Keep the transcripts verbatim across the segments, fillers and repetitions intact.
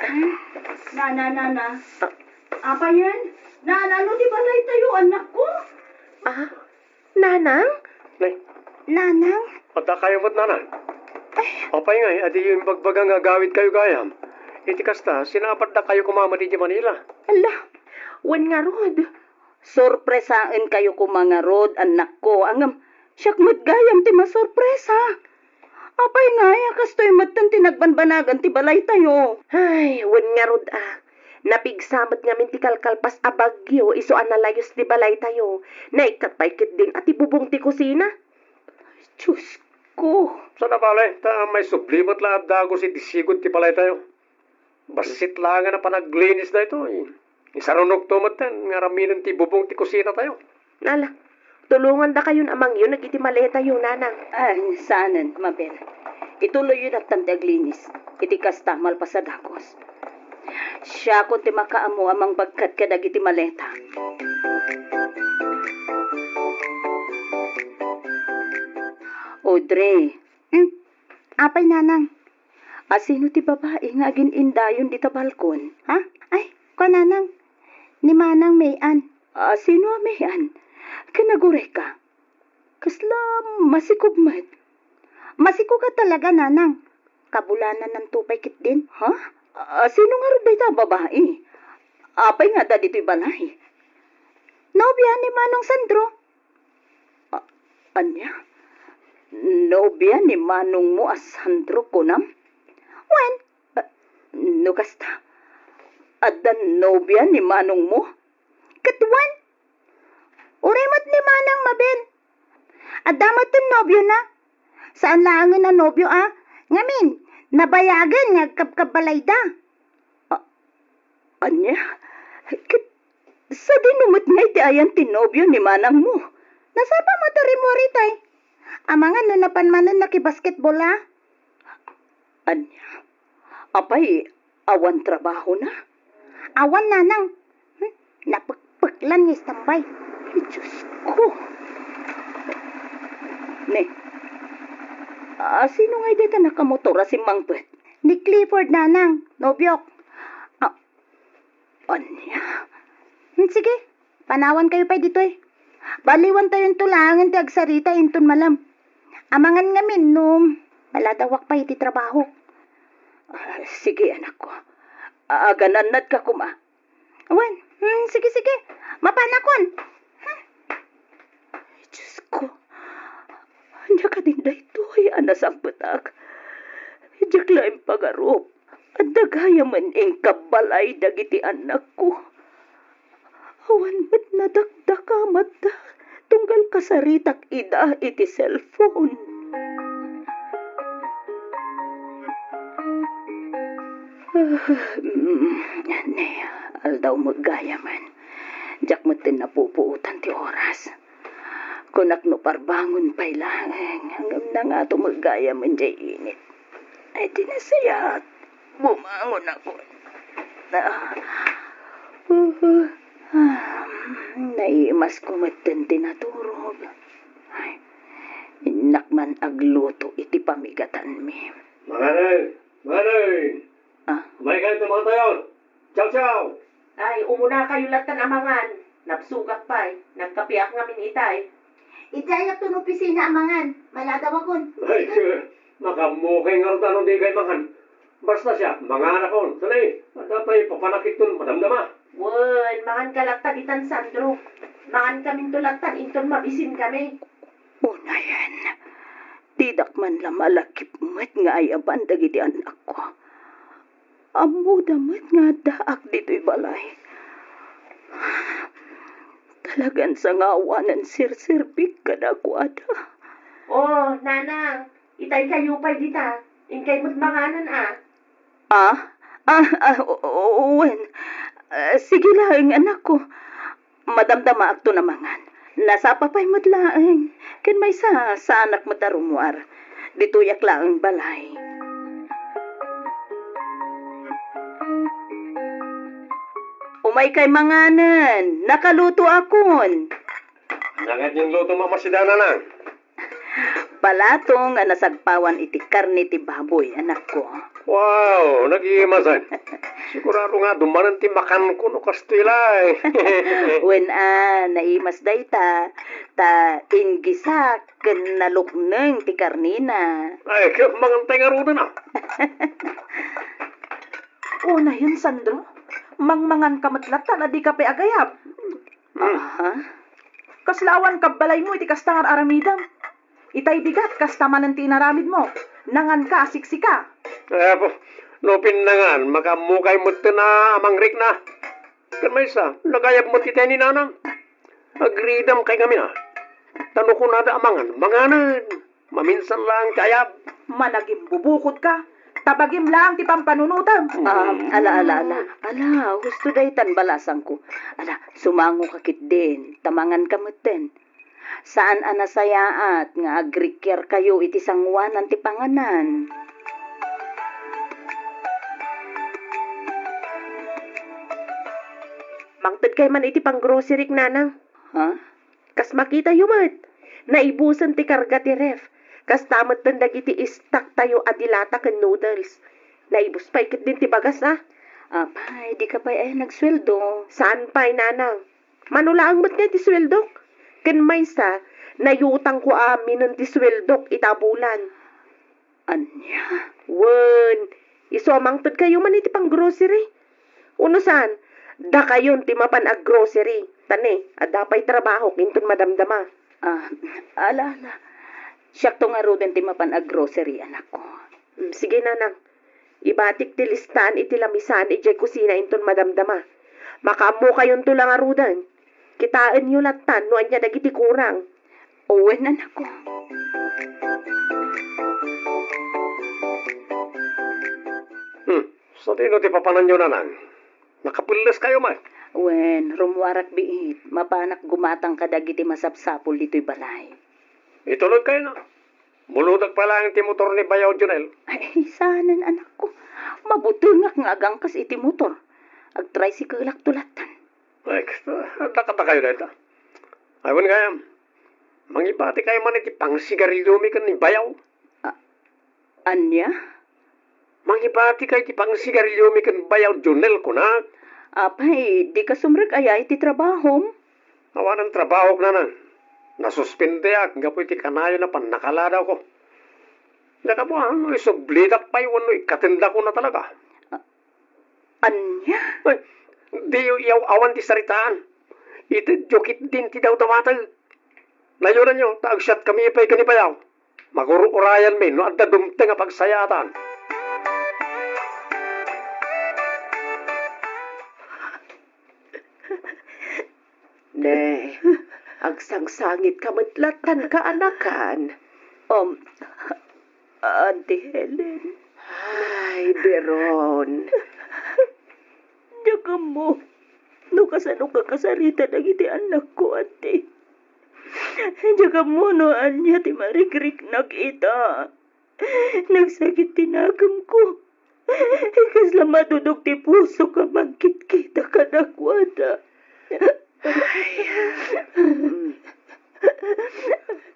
Nana, nana. Apay yen? Nana, no ti balaytayo, anakko? Ah, Nanang? Nay. Nanang? Adda kayo met, Nanang? Ay. Apay ngay, adiyo imbagbaga nga agawidkayo gayam? Iti kasta, sinabaddakayo koma met idiay Manila. Ala, wen ngarud. Sorpresaenkayo koma ngarud, annakko. Ngem, siak met gayam ti masorpresa. Apay ngay a kastoy metten ti nagbanbanagan ti balaytayo? Ay, wen ngarud a. Napigsa met ngamin ti kalkalpas a bagyo isu a nalayus ti balaytayo. Naikkat pay ketdin a ti bubong ti kusina. Diosko! Saan a bale, ta maisubli met la a dagus iti sigud ti balaytayo. Bassit laengen a panaglinis daytoy. Isarunogto metten nga aramiden ti bubong ti kusinatayo. Ala, tulongandakayon a mangyuneg iti maletayo, Nanang. Ay, saanen, Mabel. Ituloyyo lattan ti aglinis. Iti kasta, malpas a dagus. Siakon ti makaammo a mangbagkat kadagiti maleta. Audrey. Hmm? Apay, Nanang? A sino ti babai nga agin-indayon dita balkon, ha? Ay, kua, Nanang, ni Manang May-an. A sino a May-an? Ken nagurayka? Kasla masikob met. Masikob a talaga, Nanang. Kabulanananto pay ketdin, ha? A sino ngarud dayta a babai? Apay nga adda ditoy balay? Nobia ni Manong Sandro. A-, ania? Nobia ni manongmo a Sandro kunam? Wen, a, no kasta, adda nobia ni manongmo? Ket wen, uray met ni Manang Mabel. Adda met ti nobiona. Saan laengen a nobio a. Ngamin, nabayagen nga agkabkabbalayda. A-, ania? Ket sadino met ngay ti ayan ti nobio ni manangmo? Nasapa met a rimmuar itay. Amangan no napan manen nakibasketball a? Ania? Apay, awan trabahona? Awan, Nanang. Hmm? Napekpeklan nga istambay. Ay, Diosko. Ne. A sino ngay dayta nakamotor a simmangpet? Ni Clifford, Nanang, nobiok. A-, ania? Hmm, sige, panawankayo pay ditoy. Baliwantayonto laengen ti agsarita inton malem. Amangan ngamin no maladawak pay iti trabahok. A, sige, anakko. Aganannadka koma. Wen, hmm, sige, sige. Mapanakon. Hmm. Ay, Diosko. Ania kadin daytoy a nasangpetak? Diak la impagarup. Adda gayamen inkabbalay dagiti annakko. Awan met nadakdakamatda tunggal kasaritak ida iti cellphone. Ah, mm, ne, aldaw met gayamen. Diak metten napupuotan ti oras. Kunak no parbangon pay laeng, ngem nangato met gayamen diay init. Ay, ti nasayaat, bumangonakon. Ah, uh, ah, naimasko metten ti naturog. Ay, innak man agluto iti pamigatanmi. Manganay! Manganay! Ah? Umaykayo ta mangantayon! Chow, chow! Ay, umunakayo lattan a mangan. Nabsogak pay. Nagkapiak ngamin itay. Idiayakton opisina a mangan. Maladawakon. Ay, makammokay ngarud no dikay mangan. Basta siak, manganakon. Sana, adda pay papanakitton madamdama. Wen, manganka latta ditan, Sandro. Mangankaminto lattan inton mabisinkami. Unayen, didak man la malagip met nga ayaban dagiti annakko. Ammoda met nga addaak ditoy balay. Talagan sangawanan serserbik kadakuada. Oh, Nanang, itaykayo pay dita. Inkay met manganen a. Ah? Ah, ah, o-, o-, wen. Ah, sige laeng, anakko. Madamdamaakton a mangan. Nasapa pay met laeng. Ken maysa, saanak met a rummuar. Ditoyak laeng balay. Umaykay manganen. Nakalutoakon. Ania ngay ti inlutom a masida, Nanang? Palatong a nasagpawan iti karne ti baboy, anakko. Wow, nagimasan. Sigurado nga adu manen ti makanko no kastoy laeng. Wen a, naimas dayta, ta inggisak ken nalukneng ti karnina. Ay, ket mangantay ngaruden a. Unayen, Sandro, mangmanganka met latta a dika pay agayab. Hmm. Aha. Kasla awan kabbalaymo iti kasta nga ar-aramidem. Itay bigat, kasta manen ti inaramidmo. Nanganka a siksika. Apo, no pinnangan, makaammokay metten a mangrikna. Ken maysa, nagayab met itay ni Nanang. Agridam kay ngamin a. Ta no kunada a mangan, manganen. Maminsan laeng ti ayab. Managimbubukodka, ta bagim laeng ti pampanunotem. Ah, ala, ala, ala. Ala, husto daytan balasangko. Ala, sumangoka ketdin, ta manganka metten. Saan a nasayaat nga agrikiarkayo iti sangoanan ti panganan. Mangtedkay man iti panggroceryk, Nanang. Ha? Kas makitayo met, naibusen ti karga ti ref. Kasta metten dagiti stocktayo a dilata ken noodles. Naibus pay ketdin ti bagas a. Apay, dika pay aya nagsueldo? Saan pay, Nanang. Mano laeng met nga iti sueldok. Ken maysa, nayutangko aminen ti sueldok ita a bulan. Ania? Wen, isu a mangtedkayo man iti panggrocery. Uno saan, dakayon ti mapan aggrocery. Ta ne, adda pay trabahok inton madamdama. Ah, ala, ala. Siakto ngaruden ti mapan aggrocery, anakko. Mm, sige, Nanang. Ibatik ti listaan iti lamisan idiay kusina inton madamdama. Makaammokayonto la ngaruden. Kitaenyo lattan no ania dagiti kurang. Wen, anakko. Hmm, sadino ti papananyo, Nanang? Nakapelleskayo met? Wen, rummuarak biit. Mapanak gumatang kadagiti masapsapul ditoy balay. Itulodkayna. Muludak pay laeng ti motor ni Bayaw Jonel. Ay, saanen, anakko. Mabutengak nga agangkas iti motor. Agtricycle-akto lattan. Ay, kasta, dakatakayo dayta. Ay, wen gayam. Mangibatikayo man iti pangsigariliomi ken ni Bayaw. A-, ania? Mangibatikay iti pangsigariliomi ken Bayaw Jonel, kunak. Apay, dika sumrek aya iti trabahom? Awanen trabahok, Nanang. Nasuspendiak gapu iti kanayon a pannakaladawko. Dakapuan, no isublidak pay wenno ikkatendakon a talaga. A-, ania? Ay, diyo iyaw-awan ti saritaan. Itedyo ketdin ti dawdawateg. Nayonanyo, ta agsiatkami pay ken ni Bayaw. Magur-urayanmi no adda dumteng a pagsayaatan. Ne, agsangsangitka met lattan, kaanakan. Um, Auntie Helen. Ay, Beron. Diak ammo no kasano kakasarita dagiti annakko, Auntie. Diak ammo no ania ti marikriknak ita. Nagsakit ti nakemko. Kasla madudok ti pusok a mangkitkita kadakuada.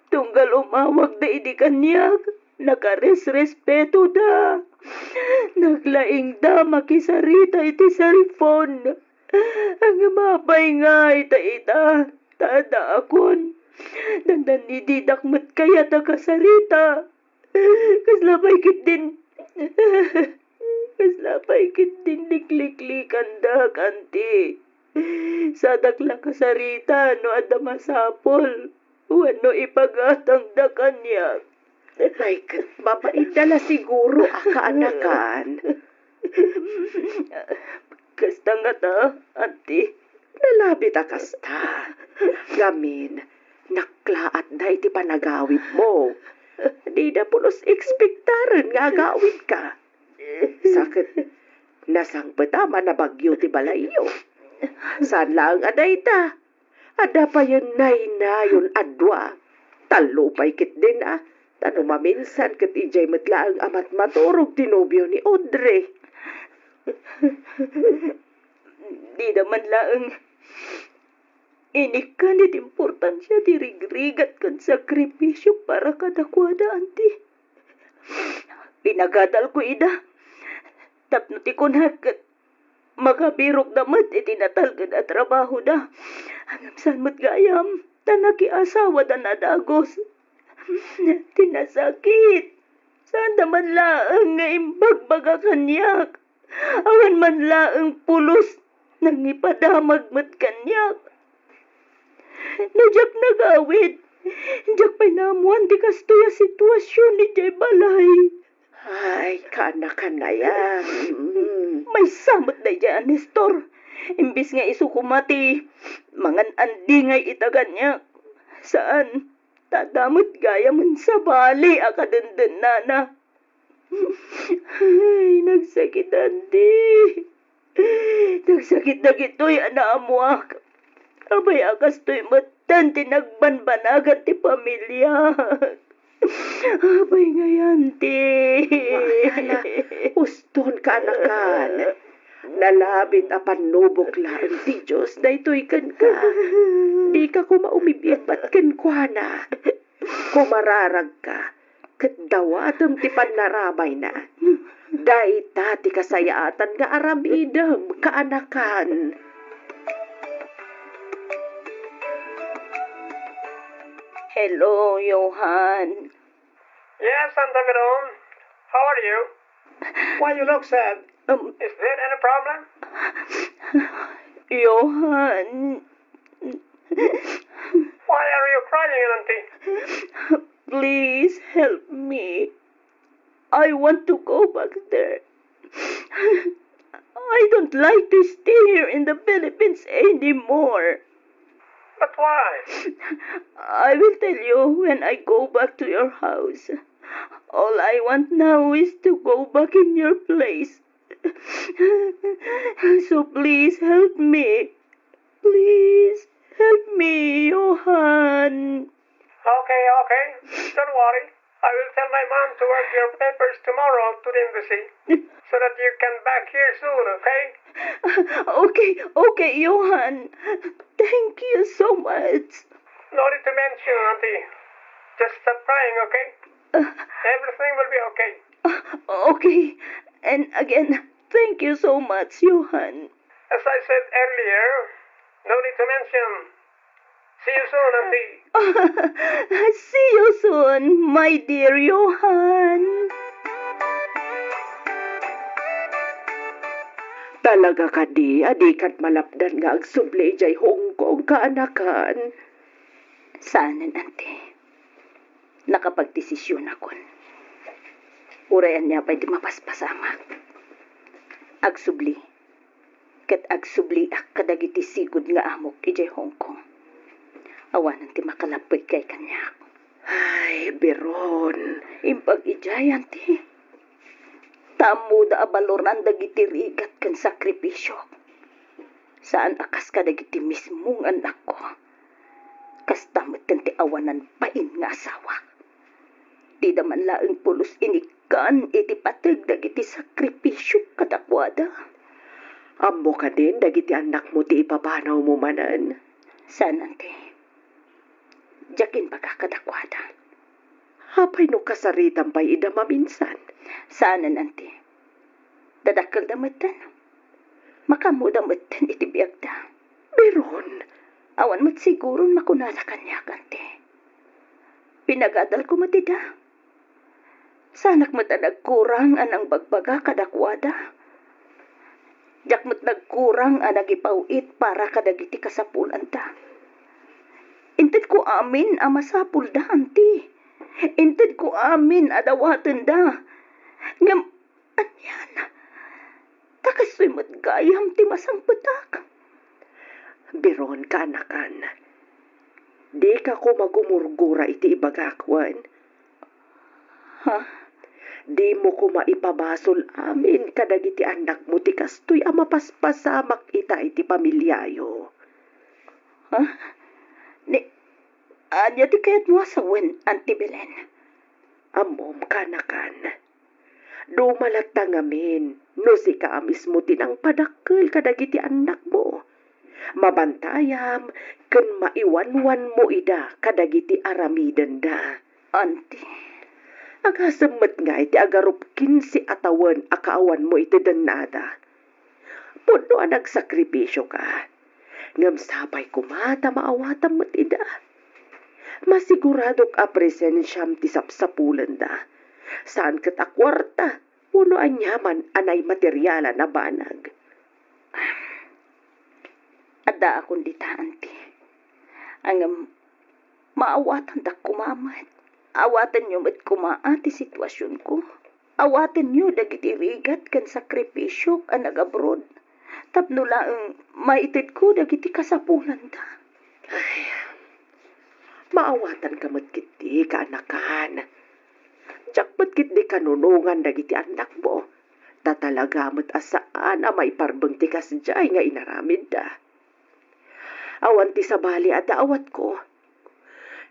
Tunggal umawagda idi kaniak, nakaresrespetoda. Naglaingda makisarita iti cellphone. Ngem apay ngay ta ita, ta addaakon. Dandani didak met kayat a kasarita. Kasla pay ketdin, kasla pay ketdin likliklikandak, Auntie. Sadak la kasarita no adda masapul wenno ipagatangda kaniak. Ay, ket mapaidda la siguro a kaanakan. Kasta ngata, Auntie. Nalabit a kasta. Ngamin, naklaatda iti panagawidmo. Dida pulos ekspektaren nga agawidka. Sa ket, nasangpet a manabagyo ti balayyo. Saan laeng a dayta. Adda payen naynayon a dua. Tallo pay ketdin a. Ta no maminsan ket idiay met laeng a matmaturog ti nobio ni Audrey. Dida man laeng inikkan iti importansia ti rigrigat ken sakripisio para kadakuada, Auntie. Pinagadalko ida tapno ti kunak ket Makabirokda met iti natalged a trabahoda. Ngem saan met gayam, ta nakiasawada a dagus. Ti nasakit, saanda man laeng nga imbagbaga kaniak. Awan man laeng pulos, nangipadamag met kaniak. No diak nagawid, diak pay naammoan ti kastoy a situasion idiay balay. Ay, kaanakan aya. Mm. Maysa met daydiay a Nestor. Imbes nga isu koma ti mangan-andingay ita kaniak. Saan, ta adda met gayam sabali a kadendennana. Ay, nagsakit, Auntie. Nagsakit dagitoy a naammoak. Apay a kastoy metten ti nagbanbanagan ti pamiliak? Apay ngay, Auntie? Hala, uston, kaanakan. Nalabit a pannubok laeng ti Dios daytoy kenka. Dika koma umib-ibbat kenkuana. Kumararagka, ket dawatem ti pannarabayna. Dayta ti kasayaatan nga aramidem, kaanakan. Hello, Johan. Yes, Auntie Veron. How are you? Why you look sad? Um, Is there any problem? Johan. Why are you crying, Auntie? Please help me. I want to go back there. I don't like to stay here in the Philippines anymore. But why? I will tell you when I go back to your house. All I want now is to go back in your place. So please help me. Please help me, Johan. Okay, okay. Don't worry. I will tell my mom to work your papers tomorrow to the embassy so that you can back here soon, okay? Okay, okay, Johan. Thank you so much. No need to mention, Auntie. Just stop crying, okay? Everything will be okay. Okay. And again, thank you so much, Johan. As I said earlier, no need to mention. See you soon, Auntie. See you soon, my dear Johan. Talaga kadi a dika malapdan nga agsubli idiay Hong Kong, kaanakan? Saanen, Auntie. Nakapagdesisionakon. Uray ania pay ti mapaspasamak. Agsubli. Ket agsubliak kadagiti sigud nga amok idiay Hong Kong. Awanen ti makalappedkay kaniak. Ay, Veron. Imbag idiay, Auntie. Ta ammoda a baloran dagiti rigat ken sakripisiok. Saan a kas kadagiti mismo nga annakko. Kasta met ken ti awanan bain nga asawak. Dida man laeng pulos inikkan iti pateg dagiti sakripisio kadakuada. Ammo kadin dagiti annakmo ti ipapanawmo manen? Saan, Auntie. Diak imbaga kadakuada. Apay no kasaritam pay ida maminsan? Saanen, Auntie. Dadakkelda metten. Makaammoda metten iti biagda. Veron. Awan met siguron makunada kaniak, Auntie. Pinagadalko met ida. Saanak met a nagkurang a nangbagbaga kadakuada. Diak met nagkurang a nagipaw-it para kadagiti kasapulanda. Intedko amin a masapulda, Auntie. Intedko amin a dawatenda. Ngem, anian? Ta kastoy met gayam ti masangpetak. Veron, kaanakan, dika koma gumurgura iti ibagak wen. Ha? Dimo koma ipabasol amin kadagiti annakmo ti kastoy a mapaspasamak ita iti pamiliayo. Ha? Ni, ania ti kayatmo a sawen, Auntie Belen? Ammom, kaanakan. Duma latta ngamin no sika a mismo ti nangpadakkel kadagiti annakmo. Mabantayam ken maiwanwanmo ida kadagiti aramidenda. Auntie. Agasem met ngay ti agarup kinse a tawen a kaawanmo iti dennada. Pudno a nagsakripisio ka. Ngem sapay koma ta maawatam met ida. Masiguradok a presensiam ti sapsapulenda. Saan ket a kuarta wenno aniaman a naimaterialan a banag. Addaakon dita, anti. Ngem maawatandak koma met. Awatenyo met koma ti situasionko. Awatenyo dagiti rigat ken sakripisiok a nag-abroad tapno laeng maitedko dagiti kasapulanda. Ay, maawatanka met ketdi, kaanakan. Diak met ketdi kanunongan dagiti annakmo, ta talaga met a saan a maiparbeng ti kasdiay nga inaramidda. Awan ti sabali a daawatko.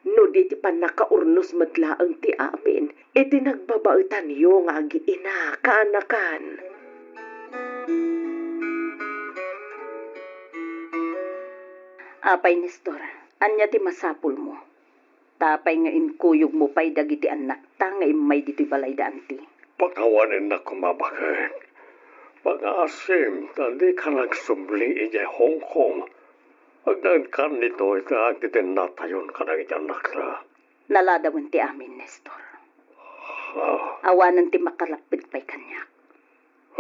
No di ti pannakaurnos met laeng ti amin iti nagbabaetanyo nga agi-ina, kaanakan. Apay, Nestor, ania ti masapulmo? Apay nga inkuyogmo pay dagiti annakta nga immay ditoy balayda, anti? Pakawanennak koma baket. Pangaasim ta dika nagsubli idiay Hong Kong. Agnaedkan ditoy ta agtitennatayon kadagiti annakta. Naladawen ti amin, Nestor. Ah. Awanen ti makalapped pay kaniak.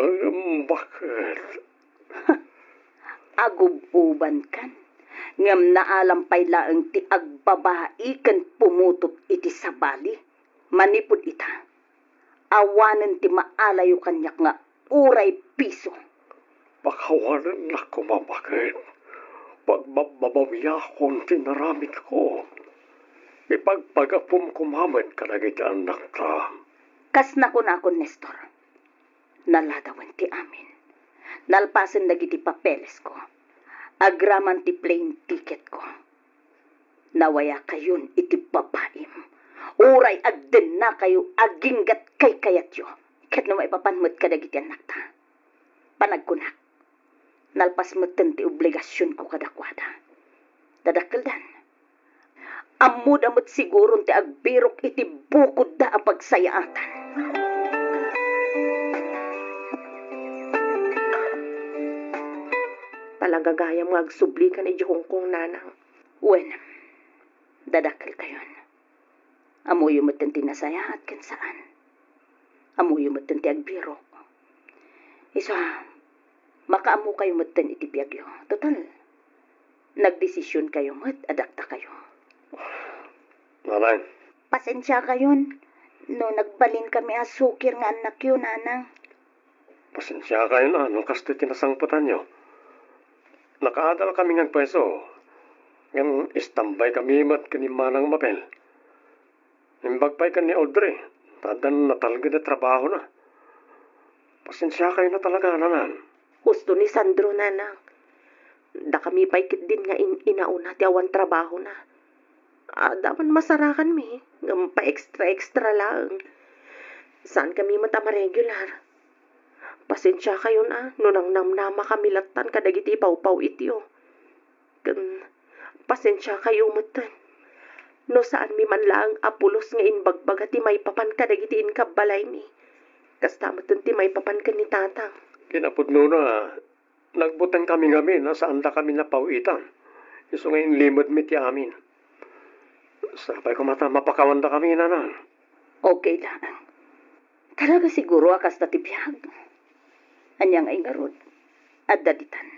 Ngem baket? Agub-ubankan, ngem naalam pay laeng ti agbabai ken pumutot iti sabali. Manipud ita, awanen ti maalayo kaniak nga uray piso. Pakawanennak koma baket. Pagbabbabawiakon ti inaramidko. Ipagpagapum koma met kadagiti annakta. Kas nakunakon, Nestor, naladawen ti amin. Nalpasen dagiti papelesko. Agraman ti plane ticketko. Nawayakayon iti babaim. Uray agdennakayo aginggat kaykayatyo. Ket no maipapan met kadagiti annakta. Panagkunak, nalpas metten ti obligasionko kadakuada. Dadakkeldan. Ammoda met siguron ti agbirok iti bukodda a pagsayaatan. Talaga gayam nga agsublikan idiay Hong Kong, nanang. Wen, dadakkelkayon. Ammoyo metten ti nasayaat ken saan. Ammoyo metten ti agbirok. Isu a, makaammokayo metten iti biagyo. Total, nagdesisionkayo met a daktakayo. Nanang. Pasensiakayon no nagbalinkami a sukir nga annakyo, nanang. Pasensiakayon a no kastoy ti nasangpetanyo. Nakaadalkami nga agpayso, ngem istambaykami met ken ni Manang Mabel. Imbag pay ken ni Audrey, ta addan natalged a trabahona. Pasensiakayon a talaga, nanang. Husto ni Sandro, nanang. Dakami pay ketdin nga in-inauna ti awan trabahona. Adda man masarakanmi, ngem pa-extra-extra laeng. Saankami met a ma-regular. Pasensiakayon a no nangnamnamakami lattan kadagiti ipawpaw-ityo. Ken pasensiakayo metten no saanmi man laeng a pulos nga imbagbaga ti maipapan kadagiti inkabbalaymi. Kasta metten ti maipapan ken ni Tatang. Kinapudnona, nagbutengkami ngamin a saandakami napaw-itan. Isu nga inlimedmi ti amin. Sapay koma ta mapakawandakami, nanang. Okay laeng. Talaga siguro a kasta ti biag? Ania ngay ngarud? Adda ditan.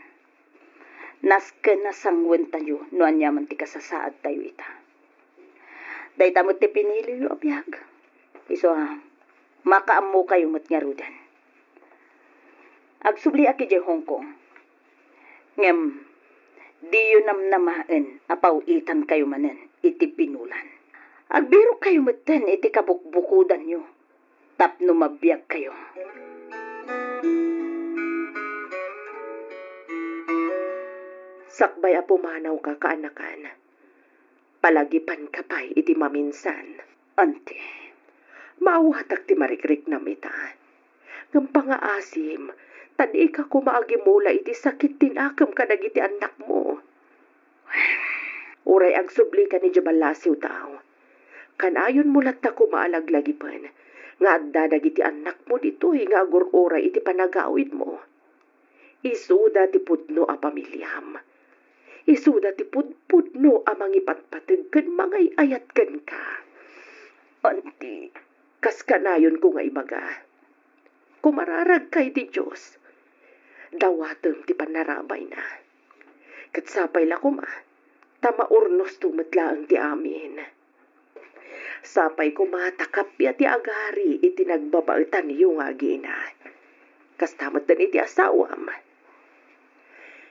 Nasken a sangwentayo no aniaman ti kasasaadtayo ita. Dayta met ti piniliyo a biag. Isu a, makaammokayo met ngaruden. Agsubliak idiay Hong Kong. Ngem, diyo namnamaen a paw-itankayo manen iti binulan. Agbirokkayo metten iti kabukbukodanyo tapno mabiagkayo. Sakbay a pumanawka, kaanakan, palagipanka pay iti maminsan. Anti. Maawatak ti marikriknam ita. Ngem pangaasim, ta dika koma agimula iti sakit ti nakem kadagiti annakmo. Uray agsublika idiay ballasiw, tao. Kanayonmo latta koma a laglagipen nga adda dagiti annakmo ditoy nga agur-uray iti panagawidmo. Isuda ti pudno a pamiliam. Isuda ti pudpudno a mangipatpateg ken mangay-ayat kenka. Auntie, kas kanayonko nga ibaga, kumararagka iti Dios. Dawatem ti pannarabayna. Ket sapay la koma, ta maurnosto met laeng ti amin. Sapay koma ta kappia ti agari iti nagbabaetanyo nga agiina. Kasta met iti asawam.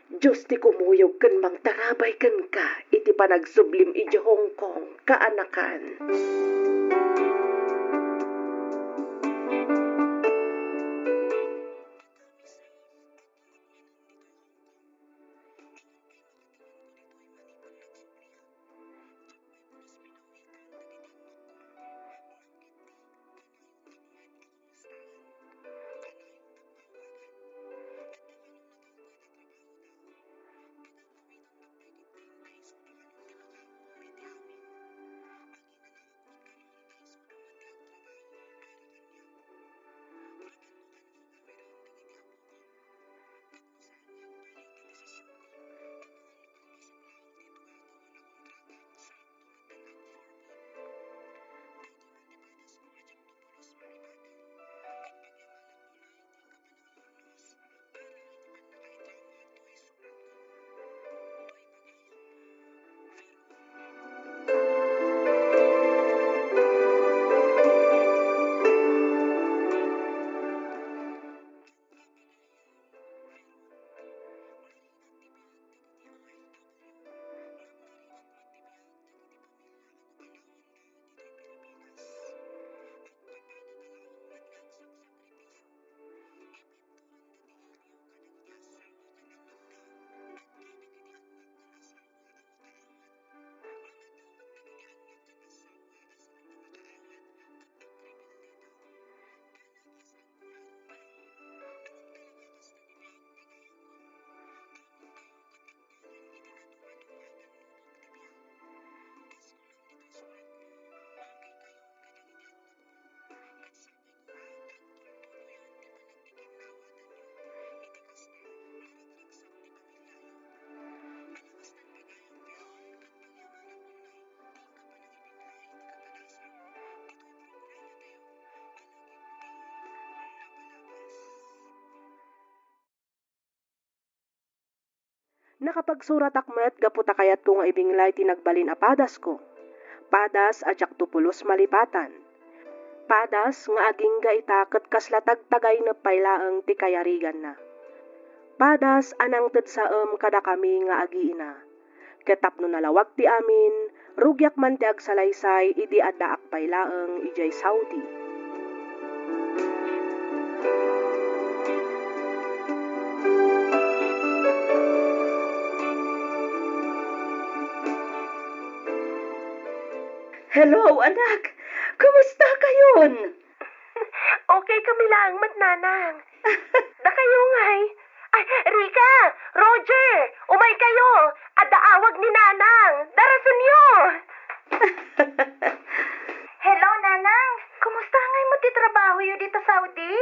Dios ti kumuyog ken mangtarabay kenka iti panagsublim iti Hong Kong, kaanakan. Nakapagsuratak met gapu ta kayatko nga ibinglay ti nagbalin a padasko. Padas a diakto pulos malipatan. Padas nga agingga ita ket kasla tagtagainep pay laeng ti kayariganna. Padas a nangted saem kadakami nga agiina. Ket tapno nalawag ti amin, rugiak man ti agsalaysay idi addaak pay laeng idiay Saudi. Hello, anak! Kumusta kayon? Okay kami laeng met, Nanang. Dakayo ngay? Ay, Rica! Roger! Umay kayo! Adda awag ni Nanang! Darasenyo! Hello, Nanang! Kumusta ngay met ti trabahoyo dita Saudi?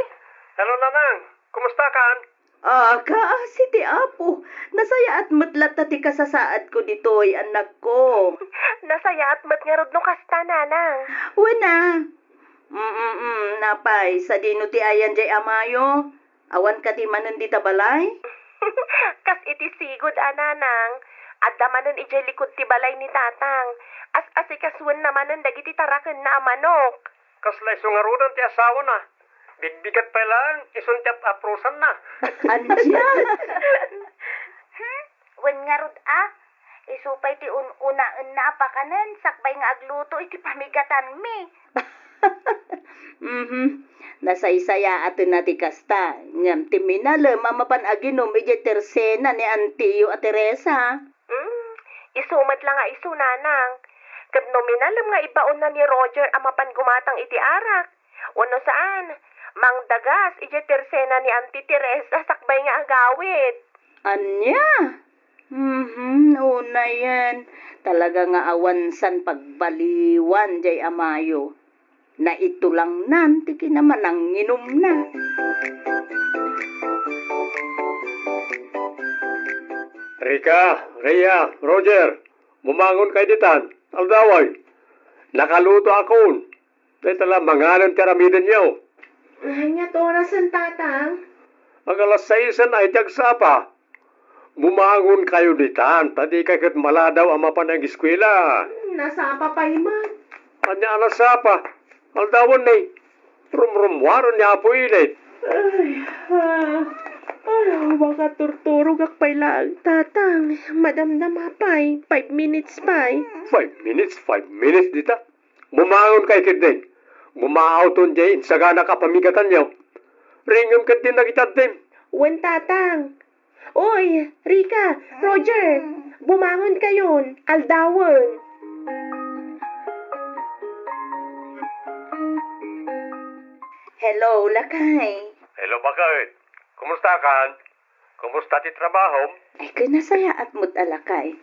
Hello, Nanang! Kumusta kan? Ah, kaasi ti Apo. Nasayaat met latta ti kasasaadko ditoy, annakko. Nasayaat met ngarud no kasta, Nanang. Wen a. Mm, mm, napay, sadino ti ayan jay amayo? Awan kadi manen dita balay? Kas iti sigud a, Nanang, adda manen idiay likud ti balay ni Tatang. As-asikasoenna manen dagiti tarakenna a manok. Kasla isu ngaruden ti asawana. Bigbigat pay laeng, isun ti at-aprosanna. Ania? Hmm? Wen ngarud a? Isu pay ti un-unaenna a pakanen sakbay nga agluto iti pamigatanmi. Mhm. Nasaysayaatenna ti kasta, ngem ti minalem a mapan aginum idiay tersena ni antiyo a Teresa. Hmm, isu met la nga isu, Nanang. Ket no minalem nga ibaonna ni Roger a mapan gumatang iti arak, wenno saan, mangdagas idiay tersena ni Anti Teresa sakbay nga agawid. Ania? Mhm, unayen. Talaga nga awan san pagbaliwan jay amayo. Naitulangnan ti kinamananginumna. Rica, Rhea, Roger, bumangon kayo ditan. Aldawen. Nakaluto akon. Dayta la manganen ti aramidenyo. Ania ti orasen, Tatang? Ag alas saisen ay ti agsapa. Bumangon kayo ditan, ta di kay ket maladaw a mapan ag-eskwela. Hmm, nasapa pay man. Ania a nasapa? Aldawen ni. Rumrummuaren ni Apo Ilit. Ay, ah, ay, makaturturogak pay laeng, Tatang. Madamdama pay. Five minutes pay. Five minutes? Five minutes dita? Bumangon kayo ketdin. Bumaawton diay insaganak a pamigatanyo. Ringem ketdin dagiti addim. Wen, Tatang. Oy, Rica, Roger, bumangon kayon. Aldawen. Hello, lakay. Hello, baket. Kumusta kan? Kumusta ti trabahom? Ay, ket nasayaat met a lakay.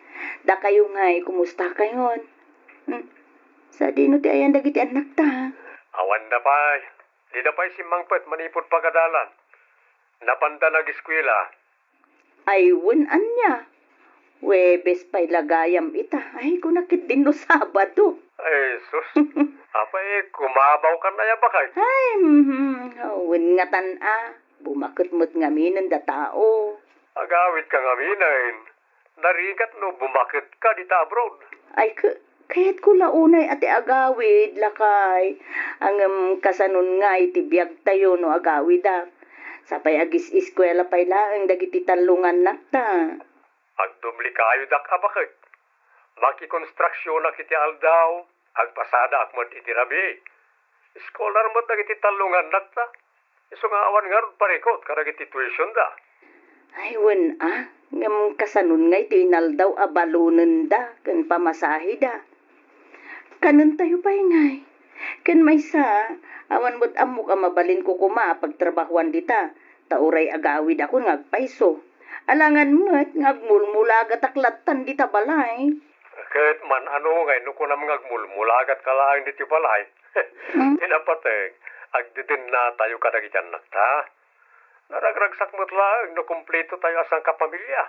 Dakayo ngay, kumusta kayon? Hmm. Sadino ti ayan dagiti annakta? Awan da pay. Dida pay simmangpet manipud pagadalan. Napanda nag-eskwela. Ay, wen ania? Huwebes pay la gayam ita. Ay, kuna ketdin no Sabado. Ay, sus. Apay, kumabaw kan aya, baket? Ay, mhm. Wen ngatan a. Bumaket met ngamin data. Agawidka ngaminen. Narigat no bumaketka dita abroad. Ay, ka-, kayatko la unay a ti agawid, lakay. Ngem kasanon ngay ti biagtayo no agawidak? Sapay agis-eskuela pay laeng dagiti tallo nga annakta. Agdoblekayodak a baket. Makikonstruksionak iti aldaw, agpasadaak met iti rabii. Scholar met dagiti tallo nga annakta. Isu nga awan ngarud parikut kadagiti tuitionda. Ay, wen a, ngem kasanon ngay ti inaldaw a balonenda ken pamasaheda? Kanentayo pay ngay. Ken maysa, awan met ammok a mabalinko koma a pagtrabahoan dita, ta uray agawidakon nga agpayso. Alangan met nga agmulmulagatak lattan dita balay. Ket man-ano ngay no kunam nga agmulmulagatka laeng ditoy balay? Hmm? Ti napateg, agdedennatayo kadagiti annakta. Naragragsak met laeng no kumpletotayo a sangkapamilia.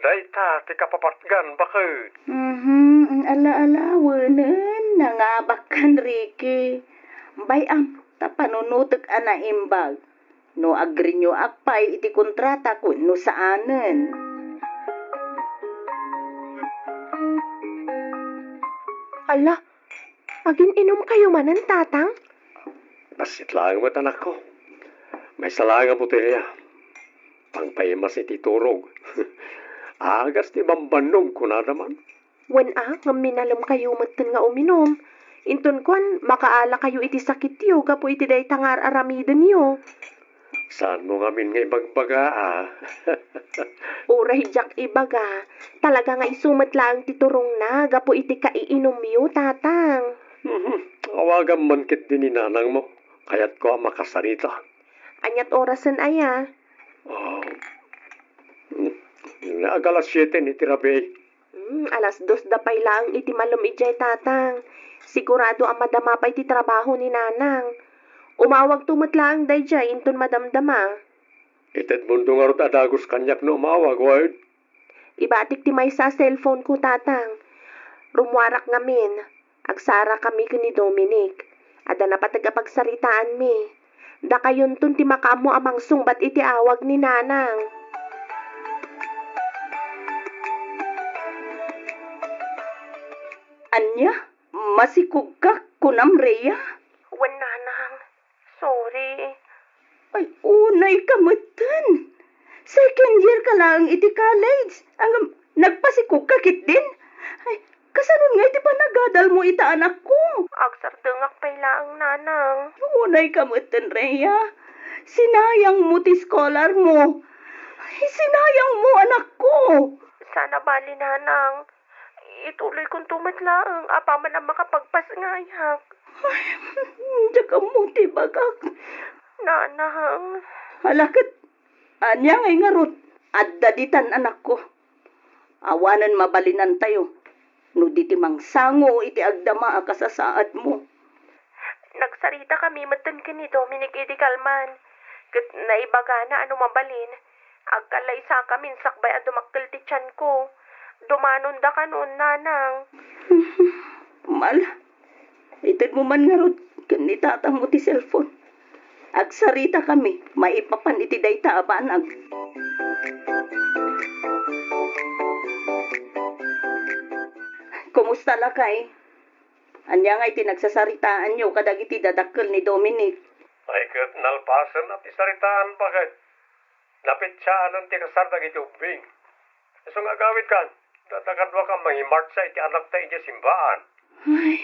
Dayta ti kapapatgan, baket. Mhm, ala-alawenen, nangabakkan, Ricky. Bay-am, ta panunotek a naimbag. No agrenewak pay iti kontratak wenno saanen. Ala, agin-inumkayo manen, Tatang? Bassit laeng met, anakko. Maysa laeng a botelia. Pangpaimas iti turog. Agas ti bambannog, kunada man. Wen a, ngem minalemkayo metten nga uminum. Inton kuan, makaalakayo iti sakityo gapu iti dayta nga ar-aramidenyo. Saanmo ngamin nga ibagbaga, a? Uray diak ibaga, talaga nga isu met laeng ti turongna gapu iti kaiinumyo, Tatang. Mhm. Awagam man ketdi ni nanangmo. Kayatko a makasarita. Aniat orasen aya? Ah, ag alas siete ni ti rabii. Hmm, alas dos da pay laeng iti malem idiay, Tatang. Sigurado a madama pay ti trabaho ni Nanang. Umawagto met laeng daydiay inton madamdama. Iti Edmundo ngarud a dagus kaniak no umawag, wen? Ibatik ti maysa a cellphone ko, Tatang. Rummuarak ngamin. Agsarakami ken ni Dominic. Adda napateg a pagsaritaanmi. Dakayonton ti makaammo a mangsungbat iti awag ni Nanang. Ania? Masikogka, kunam, Rhea? Wen, Nanang. Sorry. Ay, unayka metten. Second year ka laeng iti college. Ngem nagpasikogka ketdin? Ay, kasanon ngay ti panagadalmo ita, anakko? Agsardengak pay laeng, Nanang. Unayka metten, Rhea. Sinayangmo ti scholarmo. Ay, sinayangmo, anakko. Saan a bali, Nanang. Ituloykonto met laeng apaman a makapagpasngayak. Ay, diak ammo ti ibagak. Nanang. Ala ket, ania ngay ngarud? Adda ditan, anakko. Awanen mabalinantayo no di ti mangsango iti agdama a kasasaadmo. Nagsaritakami metten ken ni Dominic idi kalman, ket naibagana a no mabalin, Agkallaysakamin sakbay a dumakkel ti tianko. Dumanonda kanon, nanang. Mal, itedmo man ngarud ken ni tatangmo ti cellphone. Agsaritakami maipapan iti dayta a banag. Kumusta, lakay? Ania ngay ti nagsasaritaanyo kadagiti dadakkel ni Dominic? Ay, ket nalpasen a ti saritaan, baket. Napetsaanen ti kasar dagiti ubbing. Isu nga agawidkan, adda kaduak a mangimartsa iti anakta idiay simbaan. Ay,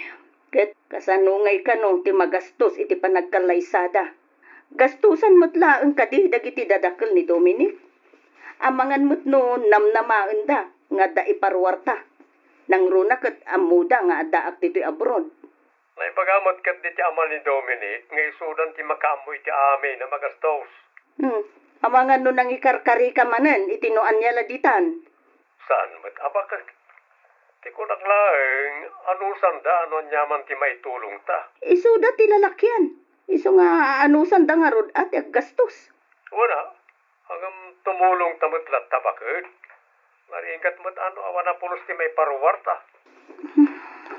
ket kasano ngay kano ti magastos iti panagkallaysada? Gastosan met laeng kadi dagiti dadakkel ni Dominic? Amangan met no namnamaenda nga adda iparuarta. Nangruna ket ammoda nga addaak ditoy abroad. Naibaga met ket diti ama ni Dominic nga isudan ti makaammo iti amin a magastos. Hmm. Amangan no nangikarkarika manen iti no ania la ditan. Saan met a baket? Ti kunak laeng, anusanda no aniaman ti maitulongta. Isuda ti lalakian. Isu nga anusanda ngarud a ti aggastos. Wen a, ngem tumulongta met latta baket. Narigat met no awan a pulos ti maiparuarta.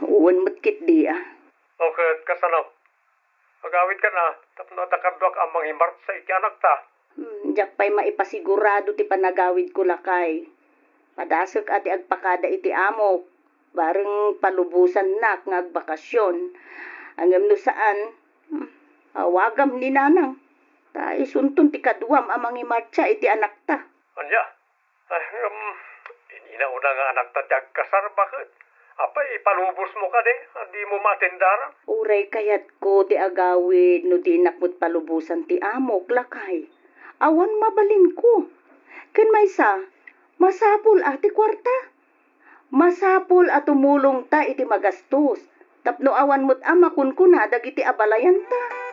Wen met ketdi a. O ket kasano? Agawidkan a, tapno adda kaduak a mangimartsa iti anakta. Hmm, diak pay maipasigurado ti panagawidko, lakay. Padasek a ti agpakada iti amok, bareng palubosannak nga agbakasyon. Ngem no saan, hmm, awagam ni nanang. Ta isunton ti kaduam a mangimartsa iti anakta. Ania? Ay, um, inina una nga anakta ti agkasar, baket? Apay, ipalubosmo kadi, a dimo maatendaran? Uray kayatko ti agawid no dinak met palubosan ti amok, lakay. Awan mabalinko. Ken maysa, masapul a ti kuarta. Masapul a tumulongta iti magastos. Tapno awan met a makunkuna dagiti abalayanta.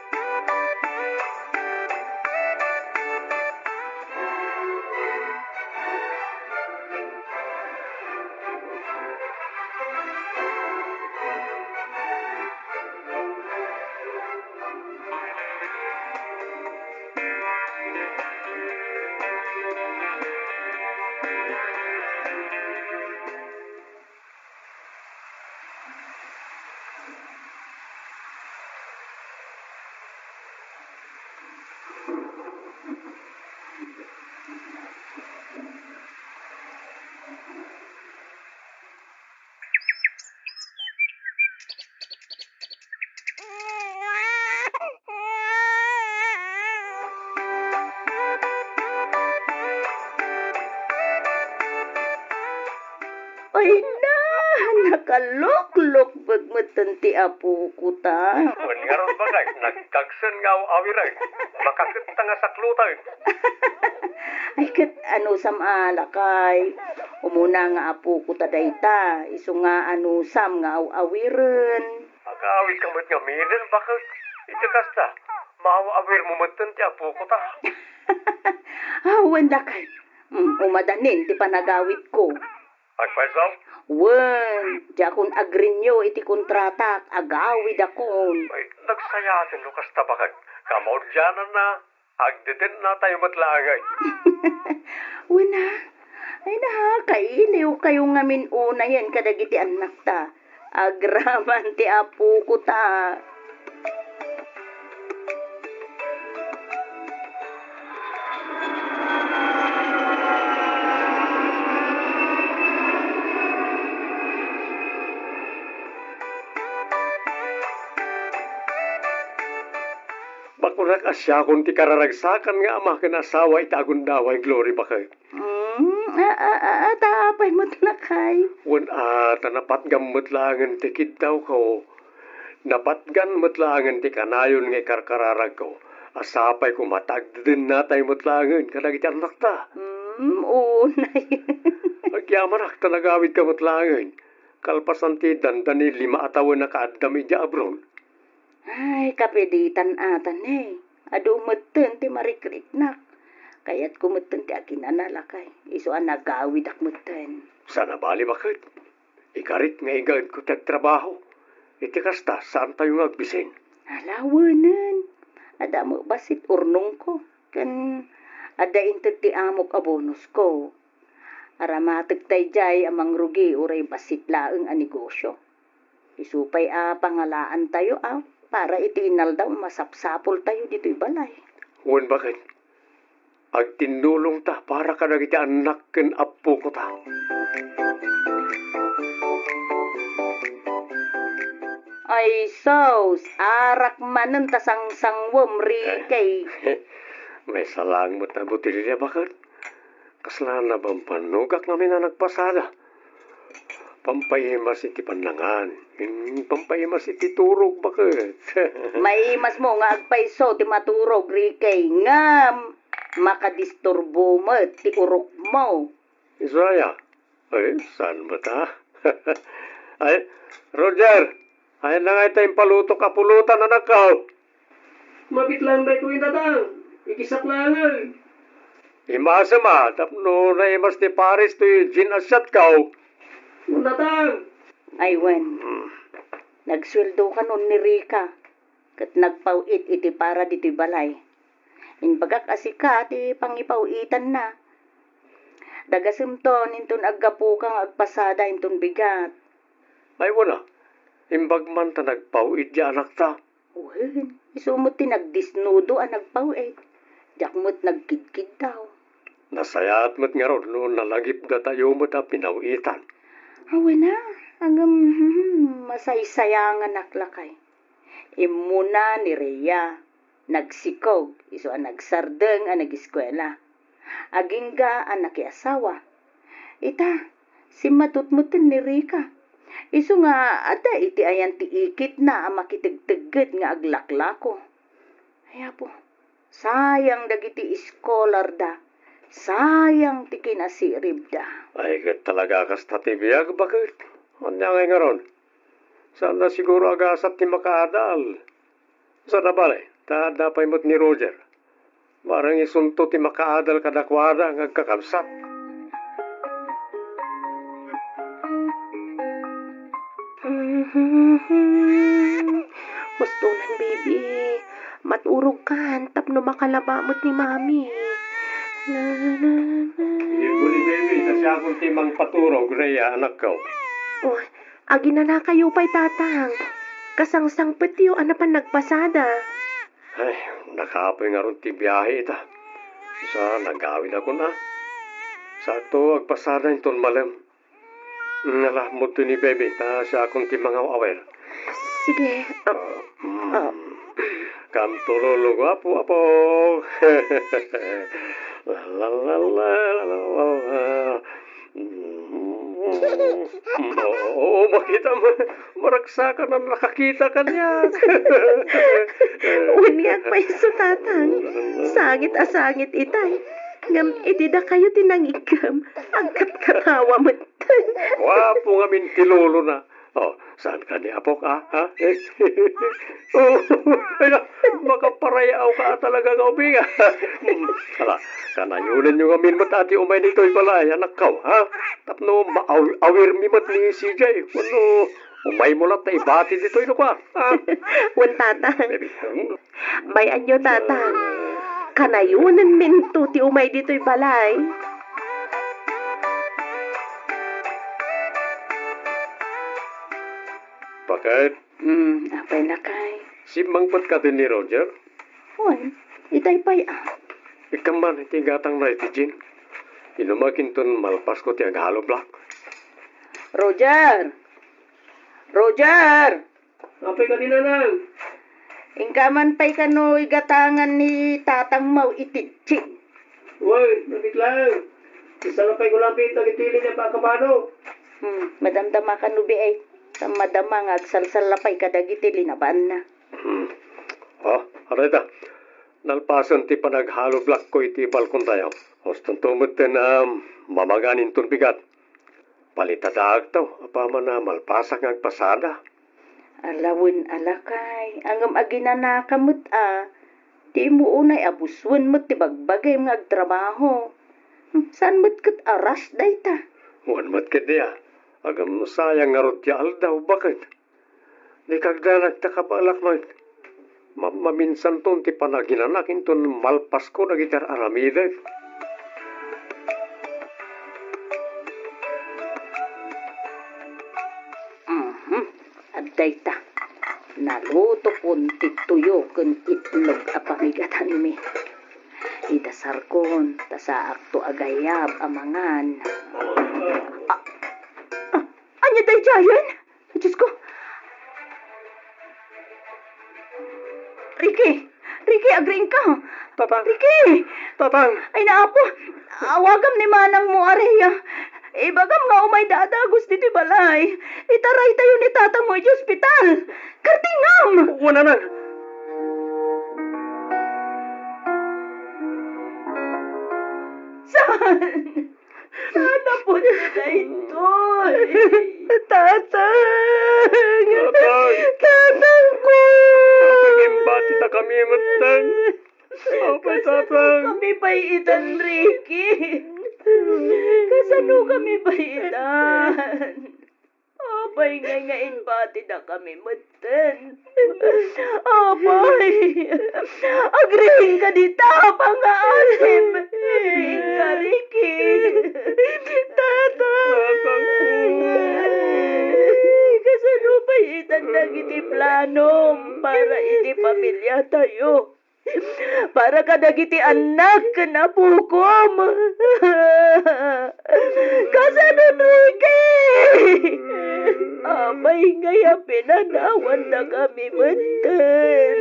Ay na, nakaloklokbek metten ti apoko ta. Wen ngarud, baket, nagkagsen nga aw-awiren. Makaketta nga sakloten. Ay, ket anusam a, lakay. Umuna nga apoko ta dayta, isu nga anusam nga aw-awiren. Agawidka met ngamin, baket. Iti kasta, maaw-awirmo metten ti apoko ta. Awan, lakay. Mm, umadanin ti panagawidko. Agpayso? Wen, diakon agrenew iti kontratak, agawidakon. Ay, nagsayaten no kasta, baket. Kamaudiananna, agdedennatayo met laengen. Wen a, ay na, kailiwkayo ngamin unayen kadagiti annakta. Agraman ti apoko ta. Bakunak a siakon ti kararagsakan nga ama ken asawa iti agundaway, Glory, baket. Mm, a, a, a, a, ta apay met, lakay? Wen a, ta napatgam met laengen ti kiddawko. Napatgan met laengen ti kanayon nga ikarkararagko. A sapay koma ta agdedennatayo met laengen kadagiti annakta. Mm, unay. Agyamanak ta nagawidka met laengen. Kalpasan ti dandani lima a tawen a kaaddam idiay abroad. Ay, kapiditan ata ne. Adu metten ti marikriknak. Kayatko metten ti aginana, lakay. Isu a nagawidak metten. Saan a bali, baket? Ikarit nga igaedko ti agtrabaho. Iti kasta, saantayo nga agbisin. Ala, wenen. Adda met bassit urnongko. Ken Adda inted ti amok a bonusko. Aramatek tay jay a mangrugi uray bassit laeng a negosio. Isu pay a pangalaantayo a para iti inaldaw a masapsapultayo ditoy balay. Wen, baket. Agtinnulongta para kadagiti annak ken appokota. Ay, sus, arak manen ta sangsangwem, Ricky. Maysa laeng met a botelya, baket. Kasla nabambannogak ngamin a nagpasada. Pampaimas iti pannangan. Hmm, pampaimas iti turog, baket. Maimasmo nga agpayso ti maturog, Ricky, ngem makadisturbo met ti urokmo. Isu aya? Ay, saan met a? Ay, Roger, ayanna nga ita impalutok a pulutan, anakko? Mabitlang daytoy, Tatang. Ikisak laeng. Imasem a, tapno naimas ni Paris toy gin a siatko. Tatang. Ay, wen. Hmm. Nagsueldo kanon ni Rica, ket nagpaw-it iti para ditoy balay. Imbagak a sika ti pangipaw-itanna. Dagasemton inton aggapuka nga agpasada inton bigat. Ay, wen a, imbag man ta nagpaw-it ti anakta. Wen, isu met ti nagdisnudo a nagpaw-it. Diak met nagkidkiddaw. Nasayaat met ngarud no nalagipdatayo met a pinaw-itan. Awen a, ngem, hmm, masaysayanganak lakay. Immuna ni Rhea, nagsikog, isu a nagsardeng a nagiskuela. Agingga a nakiasawa. Ita, simmatutmeten ni Rica. Isu nga adda iti ayan ti ikitna a makitegtegget nga aglaklako. Ay, Apo, sayang dagiti iskolarda. Sayang ti kinasiribda. Ay, ket talaga kasta ti biag, baket. Ania ngay ngarud? Saanda siguro a gasat ti makaadal. Saan a bale, ta adda pay met ni Roger. Bareng isunto ti makaadal kadakuada nga agkakabsat. Hustonan, baby. Maturogkan tapno makalaba met ni Mami. Na, na, na, na. Ibu ni baby, ta siakon ti mangpaturog, Rhea, anakko. Oh, aginanakayo pay, Tatang. Kasangsangpetyo a napan nagpasada. Ay, nakapoy ngarud ti biahe ita. Sa nagawidakon a. Sakto, agpasada inton malem. Nala, mudto ni baby, ta siakon ti mangaw-awer. Sige. Ah, mm. Ah. Kamtulolo, guapo, apo. La, la, la, la, la, la, la. Mm. Oo, makita mo. Maragsakan a nakakita kaniak. Wen, agpayso, Tatang. Sangit a sangit itay. Ngem iti dakayo ti nangikkam, agkatkatawa met. Guapo ngamin ti lolona. Oh, saan ka ni apok, ah? Ha? Oh, ay, makaparayawka talaga nga ubing, ah. Ala, kanayonenyo ngamin met a ti umay ditoy balay, anakko, ha? Tapno maaw-, awirmi met ni C J. Wenno, umaymo latta ibati ditoy no kua, ha? Wen, Tatang. Baby, hmm? Bay-anyo, Tatang. Kanayonenminto ti umay ditoy balay. Baket? Hmm, apay, lakay? Simmangpet kadi ni Roger? Wen, itay pay a. Ikkam man iti gatangna iti gin. Inumak inton malpasko ti aghalublock. Roger! Roger! Apay kadi, Nanang? Inka man pay kano igatangan ni tatangmo iti gin. Wen, nagitlaeng. Isalapayko laeng dagiti linia a kabado. Hmm, madamdama kano, biay. Ta madama nga agsalsalapay kadagiti linabaanna. Hmm. Oh, arayta. Nalpasen ti panaghalublockko iti balkontayo. Hustonto metten a mamagan inton bigat. Palitadaakto, apaman a malpasak nga agpasada. Ala wen a lakay, ngem aginanaka met a, dimo unay a busuen met ti bagbagim nga agtrabaho. Hmm, saan met ket a rush dayta? Wen met ketdi a, ngem sayang ngarud ti aldaw, baket. Dika agdanag ta kabaelak met. Mammaminsanton ti panaginanak inton malpasko dagiti ar-aramidek. Mhm. Adda ita. Nalutokon ti tuyo ken itlog a pamigatanmi. Idasarkon ta saakto a gayab a mangan. Ah, ah, ania daydiayen? Diyos ko! Ricky! Ricky, agriingka! Tatang! Ricky! Tatang! Ay, naapo! Awagam ni manangmo, Aria. Ibagam nga umayda a dagus ditoy balay. Itaraytayo ni tatangmo iti ospital. Kartingam! Wen, nanang! Saan? Saan a pudno daytoy? Tatang! Tatang! Tatang ko! Tatang, imbati ta kami metten. Apay, Tatang? Kasano kami pay itan, Ricky? Kasano kami pay itan? Apay ngay nga imbatidakami metten? Apay, agriing ka dita, pangaasip. Agriing ka, Ricky. Tatang! Kasano pay itan dagiti planom para iti pamiliatayo? Para kadagiti annak ken apokom. Kasano, Ricky? Apay ngay a pinanawandakami metten?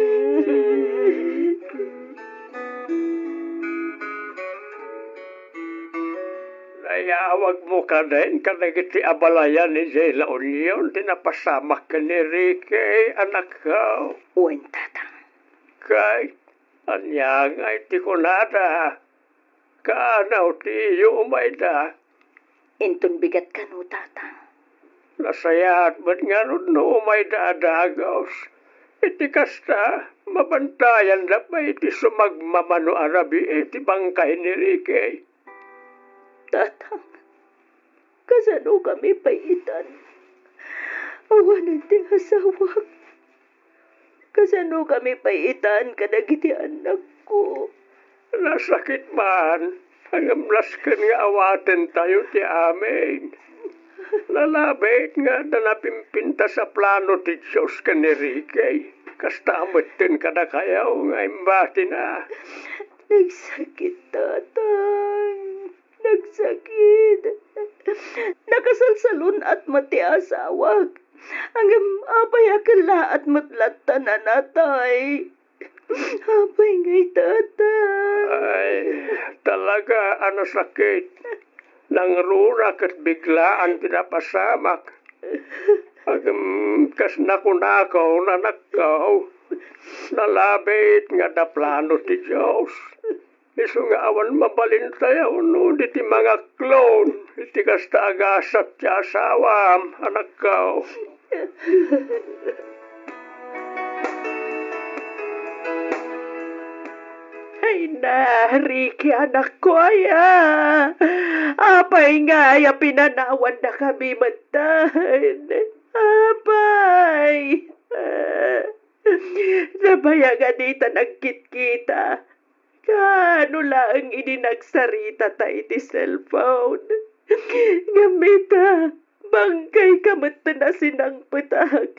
Nayawagmo kadin kadagiti abalayan idiay La Union ti napasamak ken ni Ricky, anakko? Wen, Tatang. Ket ania ngay ti kunada? Kaano ti iyo umayda? Inton bigat kano, Tatang. Nasayaat met ngarud no umayda a dagus. Iti kasta, mabantayanda pay ti sumagmamano a rabii iti bangkay ni Ricky. Tatang, kasano kami pay itan? Awanen ti asawak. Kasano kami pay itan kadagiti annakko? Nasakit man, ngem nasken nga awatentayo ti amin. Nalabit nga adda napimpintas a plano ti Dios ken ni Ricky. Kasta metten kadakayo nga imbatina. Nagsakit, Tatang. Nagsakit. Nakasalsalun-at met ti asawak. Ngem apay a kellaat met latta a natay? Apay ngay, Tatang? Ay, talaga a nasakit. Nangruna ket biglaan ti napasamak. Ngem kas nakunako, anakko, nalabit nga adda plano ti Dios. Isu nga awan mabalintayo no di ti mangaklon iti kasta a gasat ti asawam, anakko. Ay na, Ricky, anakko, aya. Apay ngay a pinanawandakami metten? Apay? Nabayag a dita nagkitkita. Kaano laeng idi nagsarita ta iti cellphone? Ngem ita, bangkayka metten a sinangpetak.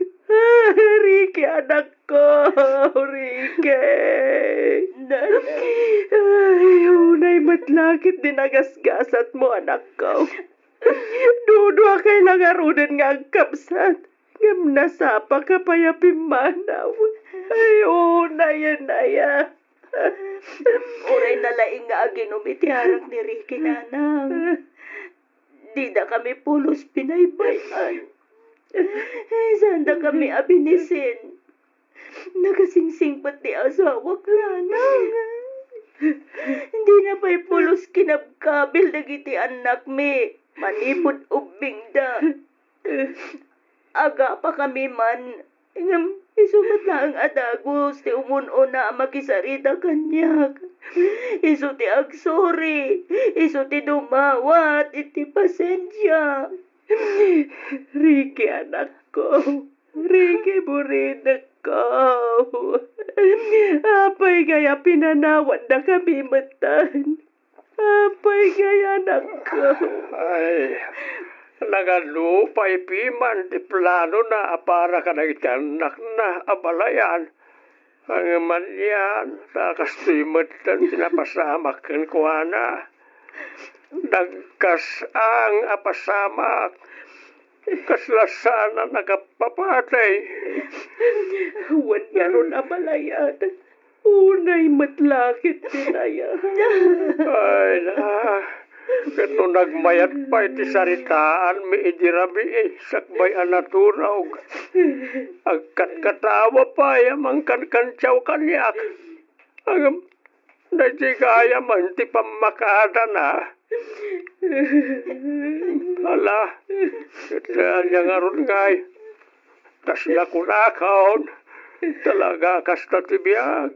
Ricky, anakko, Ricky. Nanay. Ay, unay met la ket ti nagasgasatmo, anakko. Duduakay la ngaruden nga agkabsat. Ngem nasapaka pay a pimmanaw. Ay, unay, unay, a. Uray nalaing nga aginum iti arak ni Ricky, nanang. Didakami pulos pinaybay-an. Saandakami a binisin. Nakasingsingpet ti asawak, nanang. Dina pay pulos kinabkabil dagiti annakmi manipud ubbingda. Agapakami man, ngem isu met laeng a dagus ti umun-una a makisarita kaniak. Isu ti agsuri, isu ti dumawat iti pasensia. Ricky, anakko, Ricky, burinekko. anakko. Apay ngay a pinanawatdakami metten? Apay ngay anakko? Ay, nagadu pay piman ti planona a para kadagiti annakna a balayan. Ngem anian, ta kastoy metten ti napasamak kenkuana. Nagkas-ang a pasamak. Kasla saan a nakapapatay. Wen ngarud a balayan. Unay met la ket ti dayag. Ay, na. Ket no nagmayat pay ti saritaanmi idi rabii, sakbay a naturog, agkatkatawa pay a mangkankantiaw kaniak. Ngem, daytoy gayam ti pammakadana. Ala, ket ania ngarud ngay? Kasla kunakon, talaga kasta ti biag.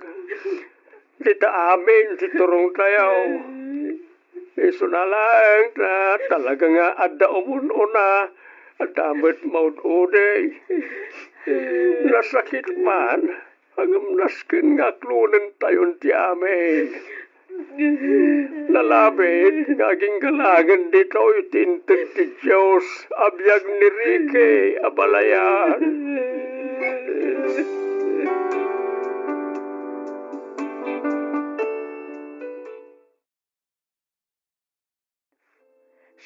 Dita amin ti turongtayo. Isuna laeng ta talaga nga adda umun-una, adda met maud-udi. Nasakit man, ngem nasken nga aklonentayon ti amin. Nalabit nga aginggalangen ditoy ti inted ti Dios a biag ni Ricky a balayan.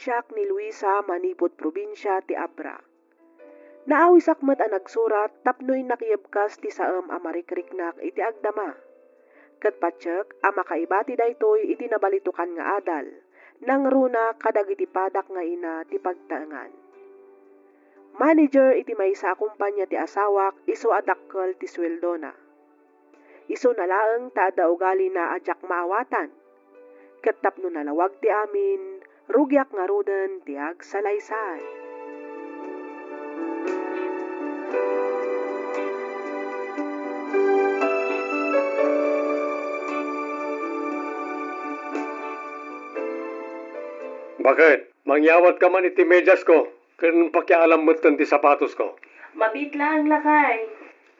Siak ni Luisa manipud probinsia ti Abra. Naawisak met a nagsurat tapno innak iebkas ti saem a marikriknak iti agdama. Ket patiek a makaibati daytoy iti nabalitokan nga adal, nangruna kadagiti padak nga ina ti pagtaengan. Manager iti maysa a kompania ti asawak isu a dakkel ti sueldona. Isuna laeng ta adda ugalina a diak maawatan. Ket tapno nalawag ti amin, rugiak ngaruden ti agsalaysay. Baket, mangyawatka man iti mediasko ken pakialam metten ti sapatosko. Mabiit laeng, lakay.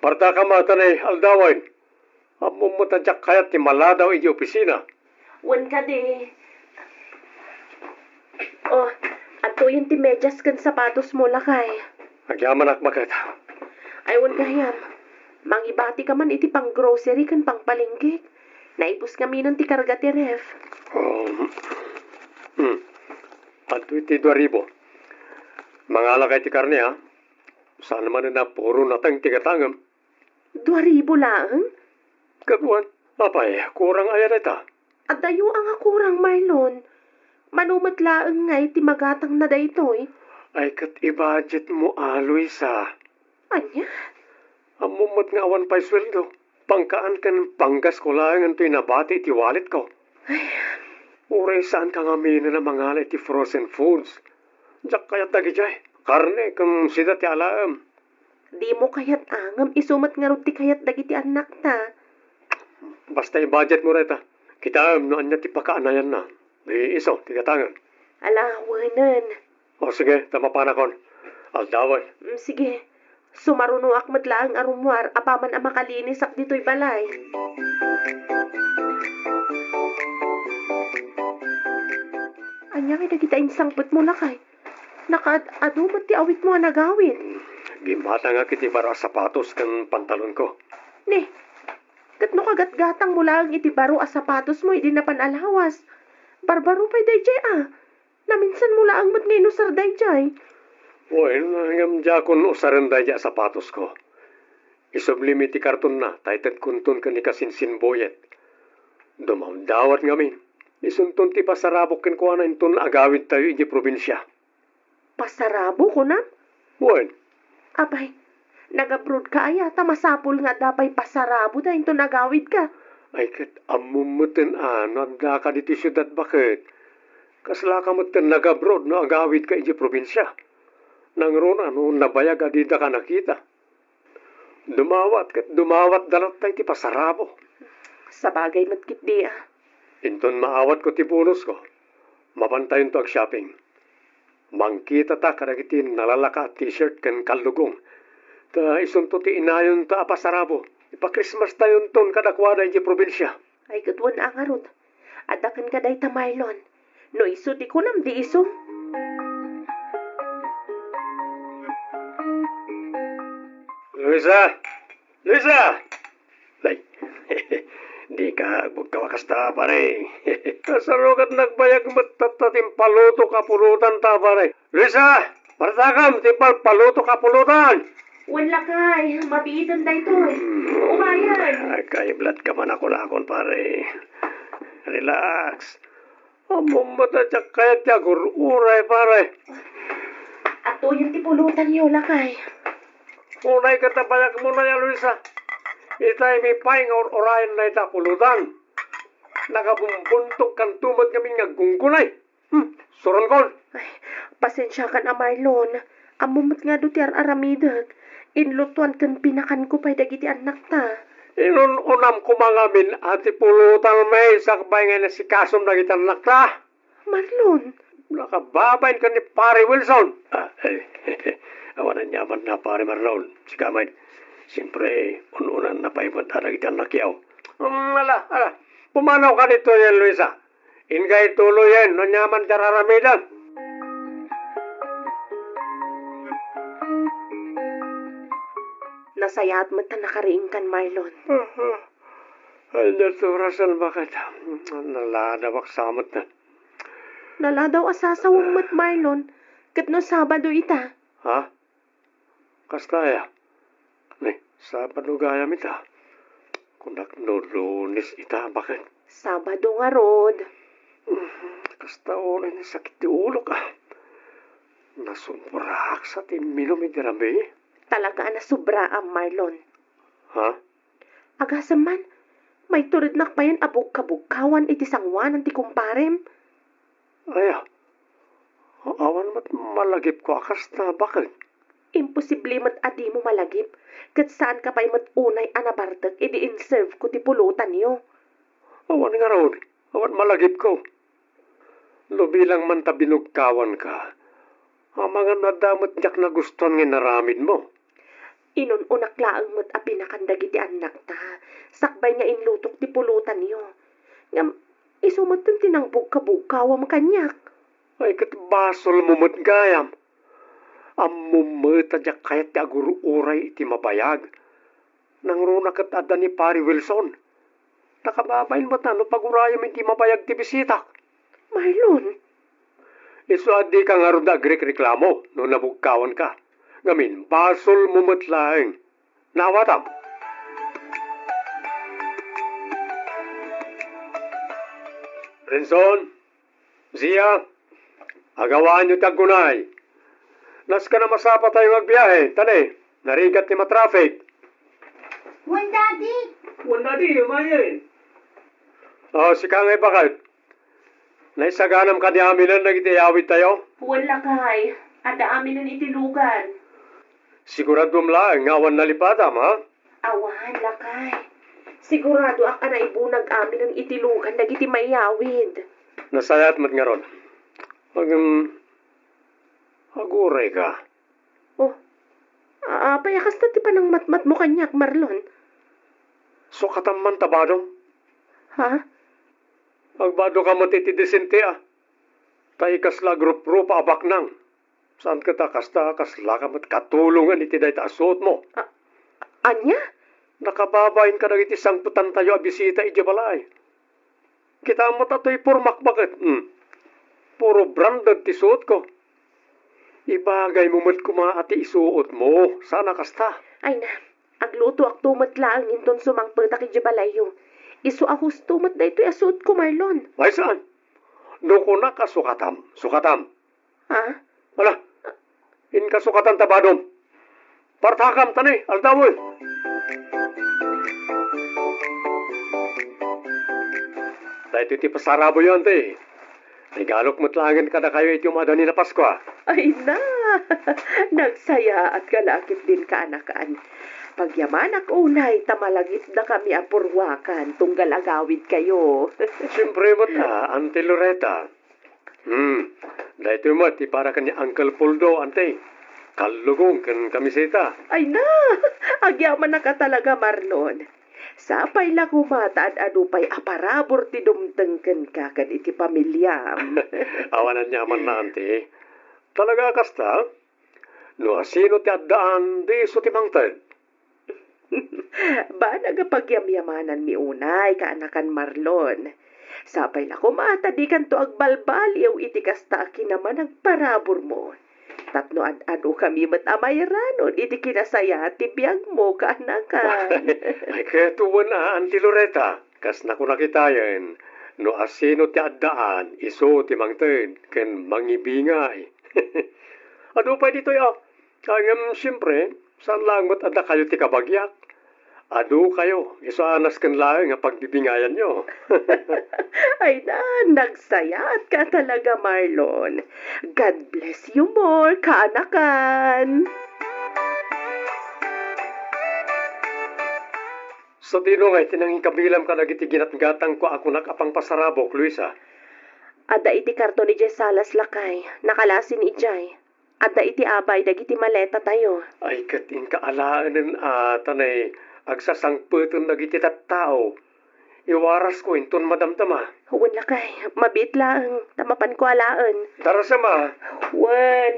Partaka met ta ni aldawen. Ammom met a diak kayat ti maladaw iti opisina. Wen kadi. Oh, adtoyen ti medias ken sapatosmo, lakay. Agyamanak, baket. Ay, wen gayam. Mangibatika man iti pang-grocery ken pangpalinggek. Naipus ngaminen ti karga ti ref. Um, hmm. Adtoy ti dua ribu. Mangalakay ti karne, ha? Saan manen a puro nateng ti gatangem. Dua ribu laeng? Ket wen, apay, kurang aya dayta? Adayo a nga kurang, Marlon. Mano met laeng ngay ti magatangna daytoy? Ay, ket i-budgetmo a, Luisa. Ania? Ammom met nga awan pay sueldo. Pangkaan ken panggasko laeng intoy nabati iti walletko. Ay. Uray saanka ngaminen a mangala iti frozen foods. Diak kayat dagidiay. Karne ken sida ti alaem. Dimo kayat a, ngem isu met ngarud ti kayat dagiti annakta. Basta i-budgetmo dayta. Kitaem no ania ti pakaanayanna. Di isu ti gatangem. Ala, wenen. O sige, ta mapanakon. Aldawen. Mm, sige. Sumarunoak met laeng a rummuar apaman a makalinisek ditoy balay. Ania ngay dagita insangpetmo, lakay? Nakaad-adu met ti awitmo a nagawid. Gimmatangak iti baro a sapatos ken pantalonko. Ne, ket no kagatgatangmo laeng iti baro a sapatosmo idi napan a lawas, barbaro pay daydiay a. Naminsanmo laeng met nga inusar daydiay. Wen, ngem diakon usaren daydiay a sapatosko. Isublim iti kartonna, ta itedkonton ken ni Kasinsinbuyet. Dumawdawat ngamin. Isunton ti pasarabok kenkuana inton agawidtayo idiay probinsia. Pasarabok, kunam? Wen. Apay, nag-abroad ka aya, ta masapul nga adda pay pasarabokda inton agawidka. Ay, ket ammom metten a no addaka ditoy siudad, baket. Kaslaka metten nag-abroad no agawidka idiay probinsia. Nangruna no nabayag a didaka nakita. Dumawat ket dumawatda latta iti pasarabok. Sabagay met ketdi a. Inton maawatko ti bonusko, mapantayonto ag-shopping. Mangkitata kadagiti nalalaka a t-shirt ken kallugong. Ta isunto ti inayonta a pasarabo. Ipa-Christmas tayonton kadakuada idiay probinsia. Ay, ket wen a ngarud. Adda kenka dayta, Marlon. No isu ti kunam, di isu. Luisa! Luisa! Ay, dika agbugkaw a kasta, pare. Kasano ket nagbayag met tatta ti impalutok a pulutan ta, pare? Luisa, partakam ti impalutok a pulutan. Wen lakay, mabiiten daytoy. Umayen. Ay, kaiblat ka man a kunakon, pare. Relax. Ammom met a diak kayat ti agur-uray, pare. Atoyen ti pulutanyo, lakay. Unay ket a bayagmo na ya, Luisa. Itaymi pay nga ur-urayen dayta a pulutan. Nakabumbuntogkanto met ngamin nga aggunggunay. Hmm, suronkon. Ay, pasensiakan a, Marlon. Ammom met nga adu ti ar-aramidek. Inlutoan ken pinakanko pay dagiti annakta. Inun-unam koma ngamin a ti pulutan met sakbay nga inasikasom dagiti annakta. Marlon. Nakababain ken ni Pare Wilson. Ah, eh, awan aniamanna, Pare Marlon. Sika met. Siempre, un-unanna pay met a dagiti annakyo. Mm, ala, ala. Pumanawka ditoyen, Luisa. Inka ituloyen no aniaman ti ar-aramidek. Nasayaat met ta nakariingkan, Marlon. Aha. Ay, natural, baket. Naladawak sa met. Naladaw a sasawem met, Marlon, ket no Sabado ita. Ha? Kasta aya? Ni, Sabado gayam ita. Kunak no Lunes ita, baket. Sabado ngarud. Mhm, kasta uray ni sakit ti ulok, ah. Nasubraak sa ti imminum idi rabii. Talaga a nasubraam, Marlon. Ha? Agasem man, maiturednak payen a bugkabugkawan iti sangoanan ti kumparem. Aya, awan met malagipko a kasta, baket. Imposible met a dimo malagip, ket saanka pay met unay a nabartek idi inserve ko ti pulutanyo. Awan ngarud, awan malagipko. No bilang man ta binugkawanka, amangan no adda met diak nagustuan nga inaramidmo. Inun-unak laeng met a pinakan dagiti annakta, sakbay nga inlutok ti pulutanyo. Ngem, isu met ti nangbugkabugkawam kaniak. Ay, ket basolmo met gayam. Ammom met a diak kayat ti agur-uray iti mabayag. Nangruna ket adda ni Pare Wilson. Nakababain met a no pagurayem iti mabayag ti bisitak. Marlon. Isu a dika ngarud agrekreklamo no nabugkawanka. Ngamin, basolmo met laeng. Naawatam. Renson, Zia, agawaanyo ti aggunay. Nasken a masapatayo nga agbiahe, ta ne, narigat ti matraffic. Wen, Daddy. Wen, Daddy, umayen. O, sika ngay, baket. Naisaganam kadi aminen dagiti iyawidtayo? Wen, lakay. Adda aminen iti lugan. Siguraduem laeng nga awan nalipadam, ha? Awan, lakay. Siguradoak a naibunag aminen iti lugan dagiti maiyawid. Nasayaat met ngarud. Ngem, agurayka. O, a-, apay a kasta ti panangmatmatmo kaniak, Marlon? Sukatam man ta badom. Ha? Agbado ka met iti disente a. Ta ikasla agruprupa a baknang. Saan ket a kasta, kaslaka met katulongen iti dayta a suotmo. A-, ania? Nakababain kadagiti sangpetantayo a bisita idiay balay. Kitam met a toy pormak, baket. Hmm. Puro branded ti suotko. Ibagaymo met koma a ti isuotmo, saan a kasta. Ay na, aglutoakto met laeng inton sumangpetak idiay balayyo. Isu a husto met daytoy a suotko, Marlon. Ay, saan? No kunak a sukatam, sukatam. Ha? Ala, inkasukatan ta badom. Partakam, ta ne, aldawen. Daytoy ti pasaraboyo, anti. Regalok met laengen kadakayo iti umadan ni Paskua. Ay na! Nagsayaatka la a ketdin, kaanakan. Pagyamanak unay ta malagipdakami a purwakan tunggal agawidkayo. Siempre met a, Auntie Loretta. Hmm, daytoy met ti para ken ni Uncle Poldo, anti. kallugong ken kamiseta. Ay na! Agyamanak a talaga, Marlon. Sapay la koma ta ad-adu pay a parabur ti dumteng kenka ken iti pamiliam. Awan aniamanna, Auntie. Talaga a kasta? No asino ti addaan, di isu ti mangted. Banag a pagyamyamananmi unay, kaanakan Marlon. Sapay la koma ta dikanto agbalbaliw iti kasta a kinamanagparaburmo. Tapno ad-adukami met a mairano iti kinasayaat ti biagmo, kaanakan. Ay, ket wen a, Auntie Loretta, kas nakunak itayen, no asino ti addaan, isu ti mangted ken mangibingay. Adu pay ditoy, a. Ngem, siempre, saan laeng met a dakayo ti kabagiak. Adukayo, isu a nasken laeng a pagbibingayanyo. Ay na, nagsayaatka talaga, Marlon. God bless you more, kaanakan. Sadino ngay ti nangikabilam kadagiti ginatgatangko a kunak a pangpasarabok, Luisa? Adda iti karton idiay salas, lakay. Nakalasin idiay. Adda iti abay dagiti maletatayo. Ay, ket inka alaenen a, ta nay agsasangpeten dagiti tattao. Iwarasko inton madamdama. Wen, lakay, mabiit laeng, ta mapanko alaen. Darasem a. Wen,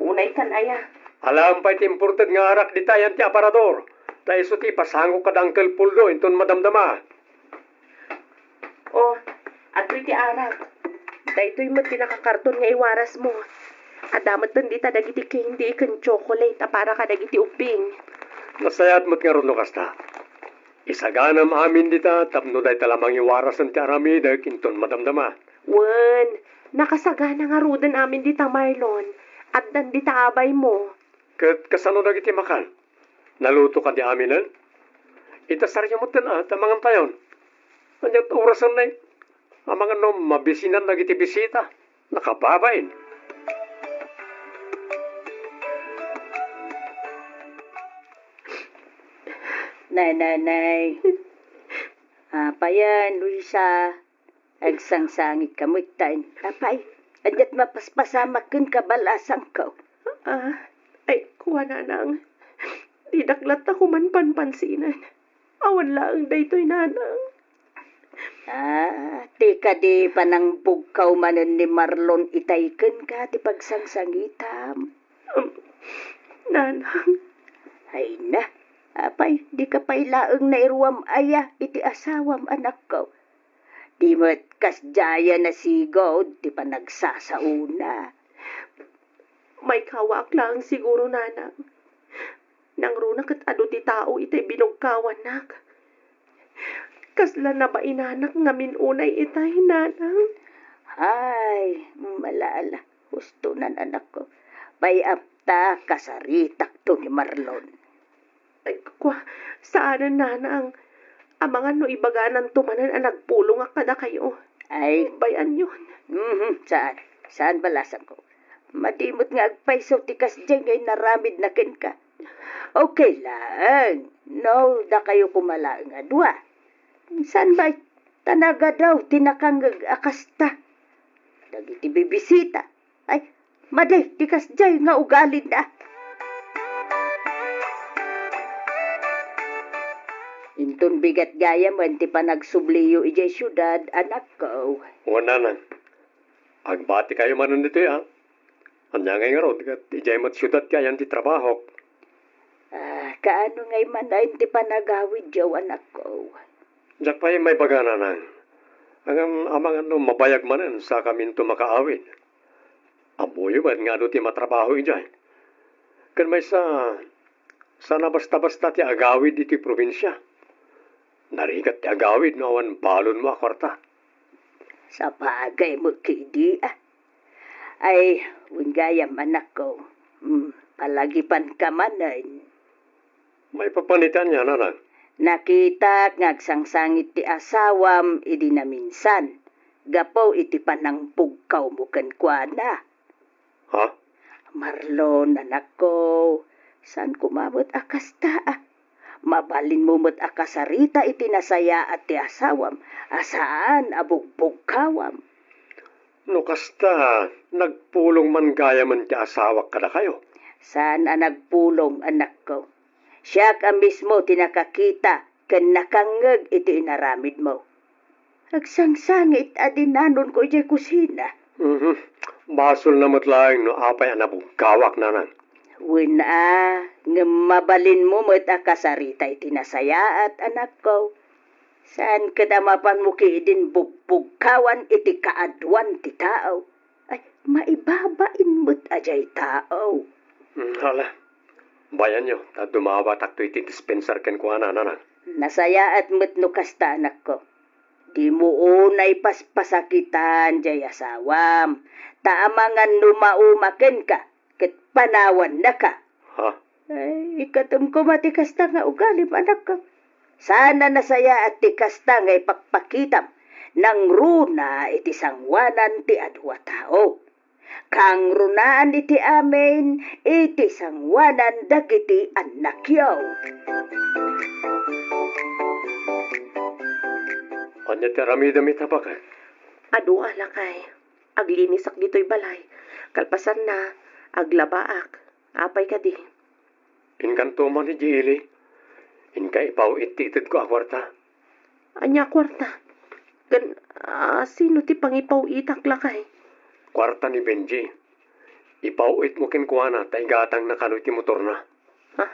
unaykan aya. Alaem pay ti imported nga arak dita yan ti aparador. Ta isu ti ipasango kada Uncle Poldo inton madamdama. O, adtoy ti arak. Daytoy met ti nakakarton nga iwarasmo. Adda metten dita dagiti candy ken chocolate a para kadagiti ubbing. Nasayaat met ngarud no kasta. Isaganam amin dita tapno dayta la mangiwarasen ti aramidek inton madamdama. Wen, nakasagana ngaruden amin dita, Marlon. Addan dita abaymo. Ket kasano dagiti makan? Naluto kadi aminen? Itasaryo metten a, ta mangantayon. Ania orasen nay? Amangan no mabisinan dagiti bisita. Nakababain. Nananay. Apayen, Luisa. Agsangsangitka met ta. Apay, ania't mapaspasamak kenka, balasangko? Ah, ay, kua, nanang. Didak latta koma panpansinen. Awan laeng daytoy, nanang. Ah, ti kadi panangbugkaw manen ni Marlon itay kenka ti pagsangsangitam? Um, nanang. Ay na, apay, dika pay laeng nairuam aya iti asawam, anakko? Di met kasdiay a nasigud ti panagsasaona. Maikawaak laeng siguro, nanang. Nangruna ket adu ti tao itay binugkawannak. Kasla nabainanak ngamin unay itay, nanang. Ay, malaala. Husto nan, anakko. Bay-am ta kasaritakto ni Marlon. Ay, kua, saanen, nanang. Amangan no ibagananto manen a nagpulongak kadakayo. Ay. Bay-anyon. Mhm, saan? Saan, balasangko? Madi met nga agpayso ti kasdiay nga inaramidna kenka. Okay laeng, no dakayo koma laeng a dua. Saan bay, ta nagadaw ti nakangngeg a kasta. Dagiti bibisita, ay, madi ti kasdiay nga ugalina. Inton bigat gayamen ti panagsubliyo idiay siudad, anakko. Wen, nanang. Agbatikayo manen ditoy, a? Ania ngay ngarud, ket idiay met siudad ti ayan ti trabahok? Ah, kaano ngay manen ti panagawidyo, anakko? Diak pay maibaga, nanang. Ngem amangan no mabayag manen, sakaminto makaawid. Ammoyo met nga adu ti matrabaho idiay. Ken maysa, saan a basta-basta ti agawid iti probinsia. Narigat ti agawid no awan balonmo a kuarta. Sabagay met ketdi, a. Ay, wen gayam, anakko. Hmm, palagipanka manen. Maipapan iti ania, nanang? Nakitak nga agsangsangit ti asawam idi naminsan, gapu iti panangbugkawmo kenkuana. Ha? Marlon, anakko, saan koma met a kasta, a. Mabalinmo met a kasarita iti nasayaat ti asawam a saan a bugbugkawam. No kasta, nagpulong man gayamen ti asawak kadakayo? Saan a nagpulong, anakko. Siak a mismo ti nakakita ken nakangngeg iti inaramidmo. Agsangsangit a dinanonko idiay kusina. Mhm. Basolna met laeng no apay a nabuggawak, nanang. Wen a, ngem mabalinmo met a kasarita iti nasayaat, anakko. Saan ket a mapanmo ketdin bugbugkawan iti kaaduan ti tao. Ay, maibabain met a diay tao. Hmm, hala. Bayanyo, ta dumawatakto iti dispensar kenkuana, nanang. Nasayaat met no kasta, anakko. Dimo unay paspasakitan diay asawam, ta amangan no mauma kenka, ket panawannaka. Ha? Ay, ikatem koma ti kasta nga ugalim, anakko. Saan a nasayaat ti kasta nga ipakpakitam, nangruna iti sangoanan ti adu a tao. Kangrunaan iti amin iti sangoanan dagiti annakyo. Ania ti aramidem ita, baket? Adu a, lakay. Aglinisak ditoy balay. Kalpasanna, aglabaak. Apay kadi? Inkanto man idiay ili. Inka ipaw-it ti itedko a kuarta. Ania a kuarta? Ken, ah, sino ti pangipaw-itak, lakay? Kuarta ni Benji. Ipaw-itmo kenkuana ta igatangna kano iti motorna. Ha?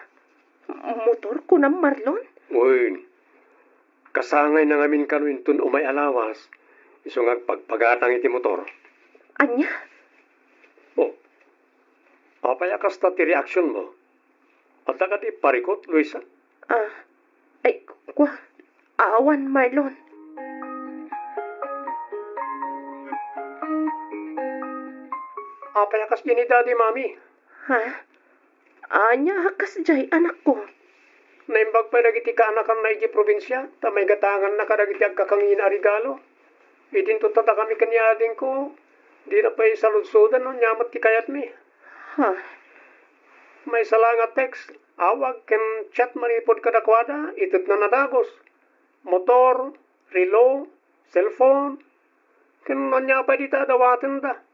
Motor, kunam, Marlon? Wen. Kasangayna ngamin kano inton umay a lawas, isu nga agpagpagatang iti motor. Ania? Oh. Apay a kasta ti reaksionmo? Adda kadi parikut, Luisa? Ah, ay, kua, awan, Marlon. Apay a kasdi ni Daddy, Mami? Ha? Ania a kasdiay, anakko? Naimbag pay dagiti kaanakanna idiay probinsia, ta maigatanganna kadagiti agkakangina a regalo. Idinto ta dakami ken ni adingko, dina pay saludsodan no ania met ti kayatmi. Ha? Maysa la nga text, awag ken chat manipud kadakuada, itedna a dagus. Motor, relo, cellphone, ken ania pay dita a dawatenda.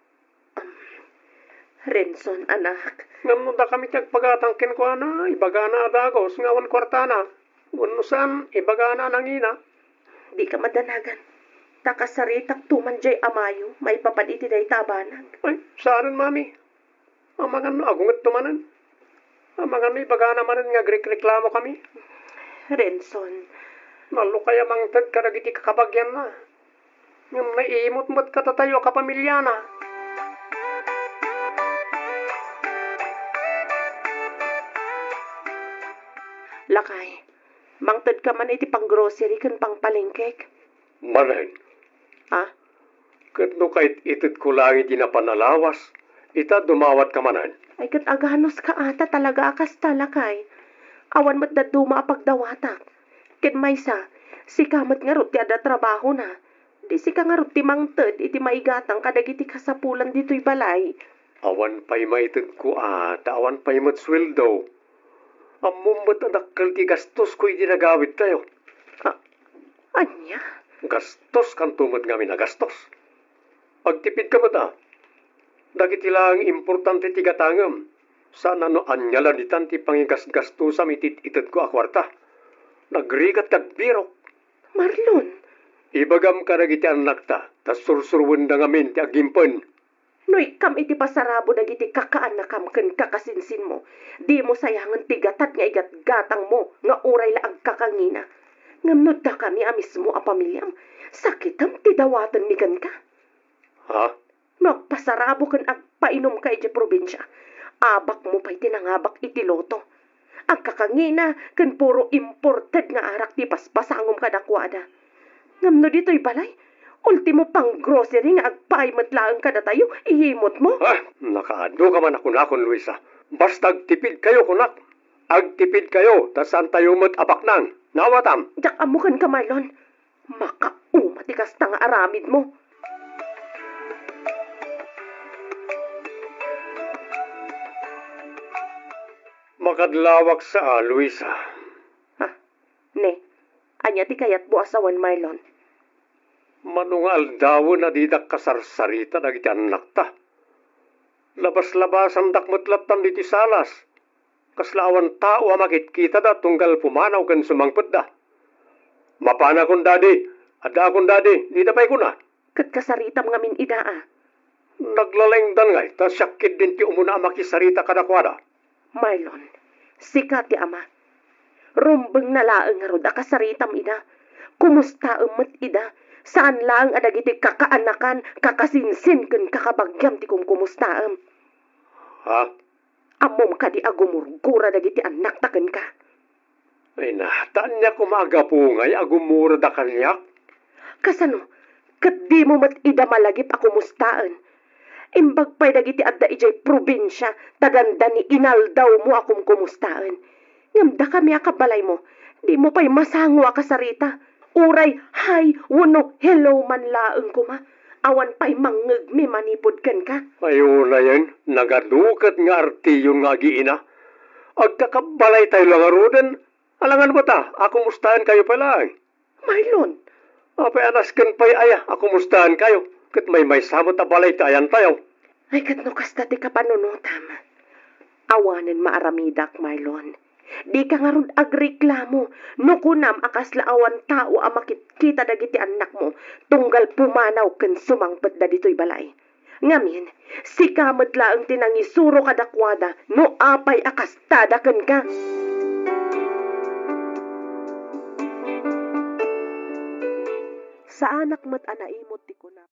Renson, anak. Ngem no dakami ti agpagatang kenkuana, ibagana a dagus nga awan kuartana. Wenno saan, ibagana a nangina. Dika madanagan. Ta kasaritakto man diay a Mayo, maipapan iti dayta a banag. Ay, saanen, Mami. Amangan no agungetto manen. Amangan no ibagana manen nga agrekreklamokami. Renson. Nalukay a mangted kadagiti kakabagianna. Ngem naimot met kadatayo a kapamiliana. Lakay, mangtedka man iti panggrocery ken pangpalengkek? Manen. Ha? Ket no kait-itedko laeng iti napan a lawas, ita dumawatka manen. Ay, ket aganuska a ta talaga a kasta, lakay. Awan met dadduma a pagdawatak. Ket maysa, sika met ngarud ti adda trabahona. Di sika ngarud ti mangted iti maigatang kadagiti kasapulan ditoy balay. Awan pay maitedko a ta awan pay met sueldo. Ammom met a dakkel ti gastosko iti nagawidtayo. A-, ania? Gastos, kanto met ngamin a gastos. Agtipidka met a. Dagiti laeng importante ti gatangem. Saan a no ania la ditan ti pangigasgastosam iti itedko a kuarta. Nagrigat nga agbirok. Marlon! Ibagam kadagiti annakta, ta sursuroenda ngamin ti agimpen. No ikkam iti pasarabo dagiti kakaannakam ken kakasinsinmo, dimo sayangen ti gatad nga igatgatangmo nga uray la agkakangina. Ngem no dakami a mismo a pamiliam, sakitem ti dawatenmi kenka. Ha? No agpasarabo ken agpainumka idiay probinsia, abakmo pay ti nangabak iti loto. Agkakangina ken puro imported nga arak ti paspasangom kadakuada. Ngem no ditoy balay, ultimo panggrocery nga agpaay met laeng kadatayo, iyimotmo. Ah, nakaadu ka man a kunakon, Luisa. Basta agtipidkayo, kunak. Agtipidkayo, ta saantayo met a baknang. Naawatam? Diak ammo kenka, Marlon. Makauma ti kasta nga aramidmo. Makadlawak sa, Luisa. Ha? Ne, ania ti kayatmo a sawen, Marlon? Mano nga aldawen a didak kasarsarita dagiti annakta. Labas-labasandak met lattan ditoy salas. Kasla awan tao a makitkitada tunggal pumanaw ken sumangpetda. Mapanakon, Daddy. Addaakon, Daddy. Dida pay kuna. Ket kasaritam ngamin ida a. Naglalaingdan ngay, ta siak ketdin ti umuna a makisarita kadakuada. Marlon, sika ti ama. Rumbengna laeng ngarud a kasaritam ida. Kumustaem met ida. Saan laeng a dagiti kakaanakan, kakasinsin ken kakabagiam ti kumkumustaem. Ha? Ammom kadi a gumurgura dagiti annakta kenka? Ay na, ta ania koma a gapu ngay a gumurada kaniak? Kasano? Ket dimo met ida malagip a kumustaen? Imbag pay dagiti adda idiay probinsia, ta dandani inaldawmo a kumkumustaen. Ngem dakami a kabalaymo, dimo pay masango a kasarita. Uray hi wenno hello man laeng koma, awan pay mangngegmi manipud kenka. Ay, unayen, nagadu ket nga artiyon nga agiina. Agkakabbalaytayo la ngaruden. Alangan met a, a kumustaenkayo pay laeng. Marlon! Apay a nasken pay aya a kumustaenkayo, ket maymaysa met a balay ti ayantayo. Ay, ket no kasta ti kapanunotam. Awanen maaramidak, Marlon. Dika ngarud agreklamo no kunam a kasla awan tao a makitkita dagiti annakmo tunggal pumanaw ken sumangpetda ditoy balay. Ngamin, sika met laeng ti nangisuro kadakuada no apay a kastada kenka. Saanak met a naimut ti kunam.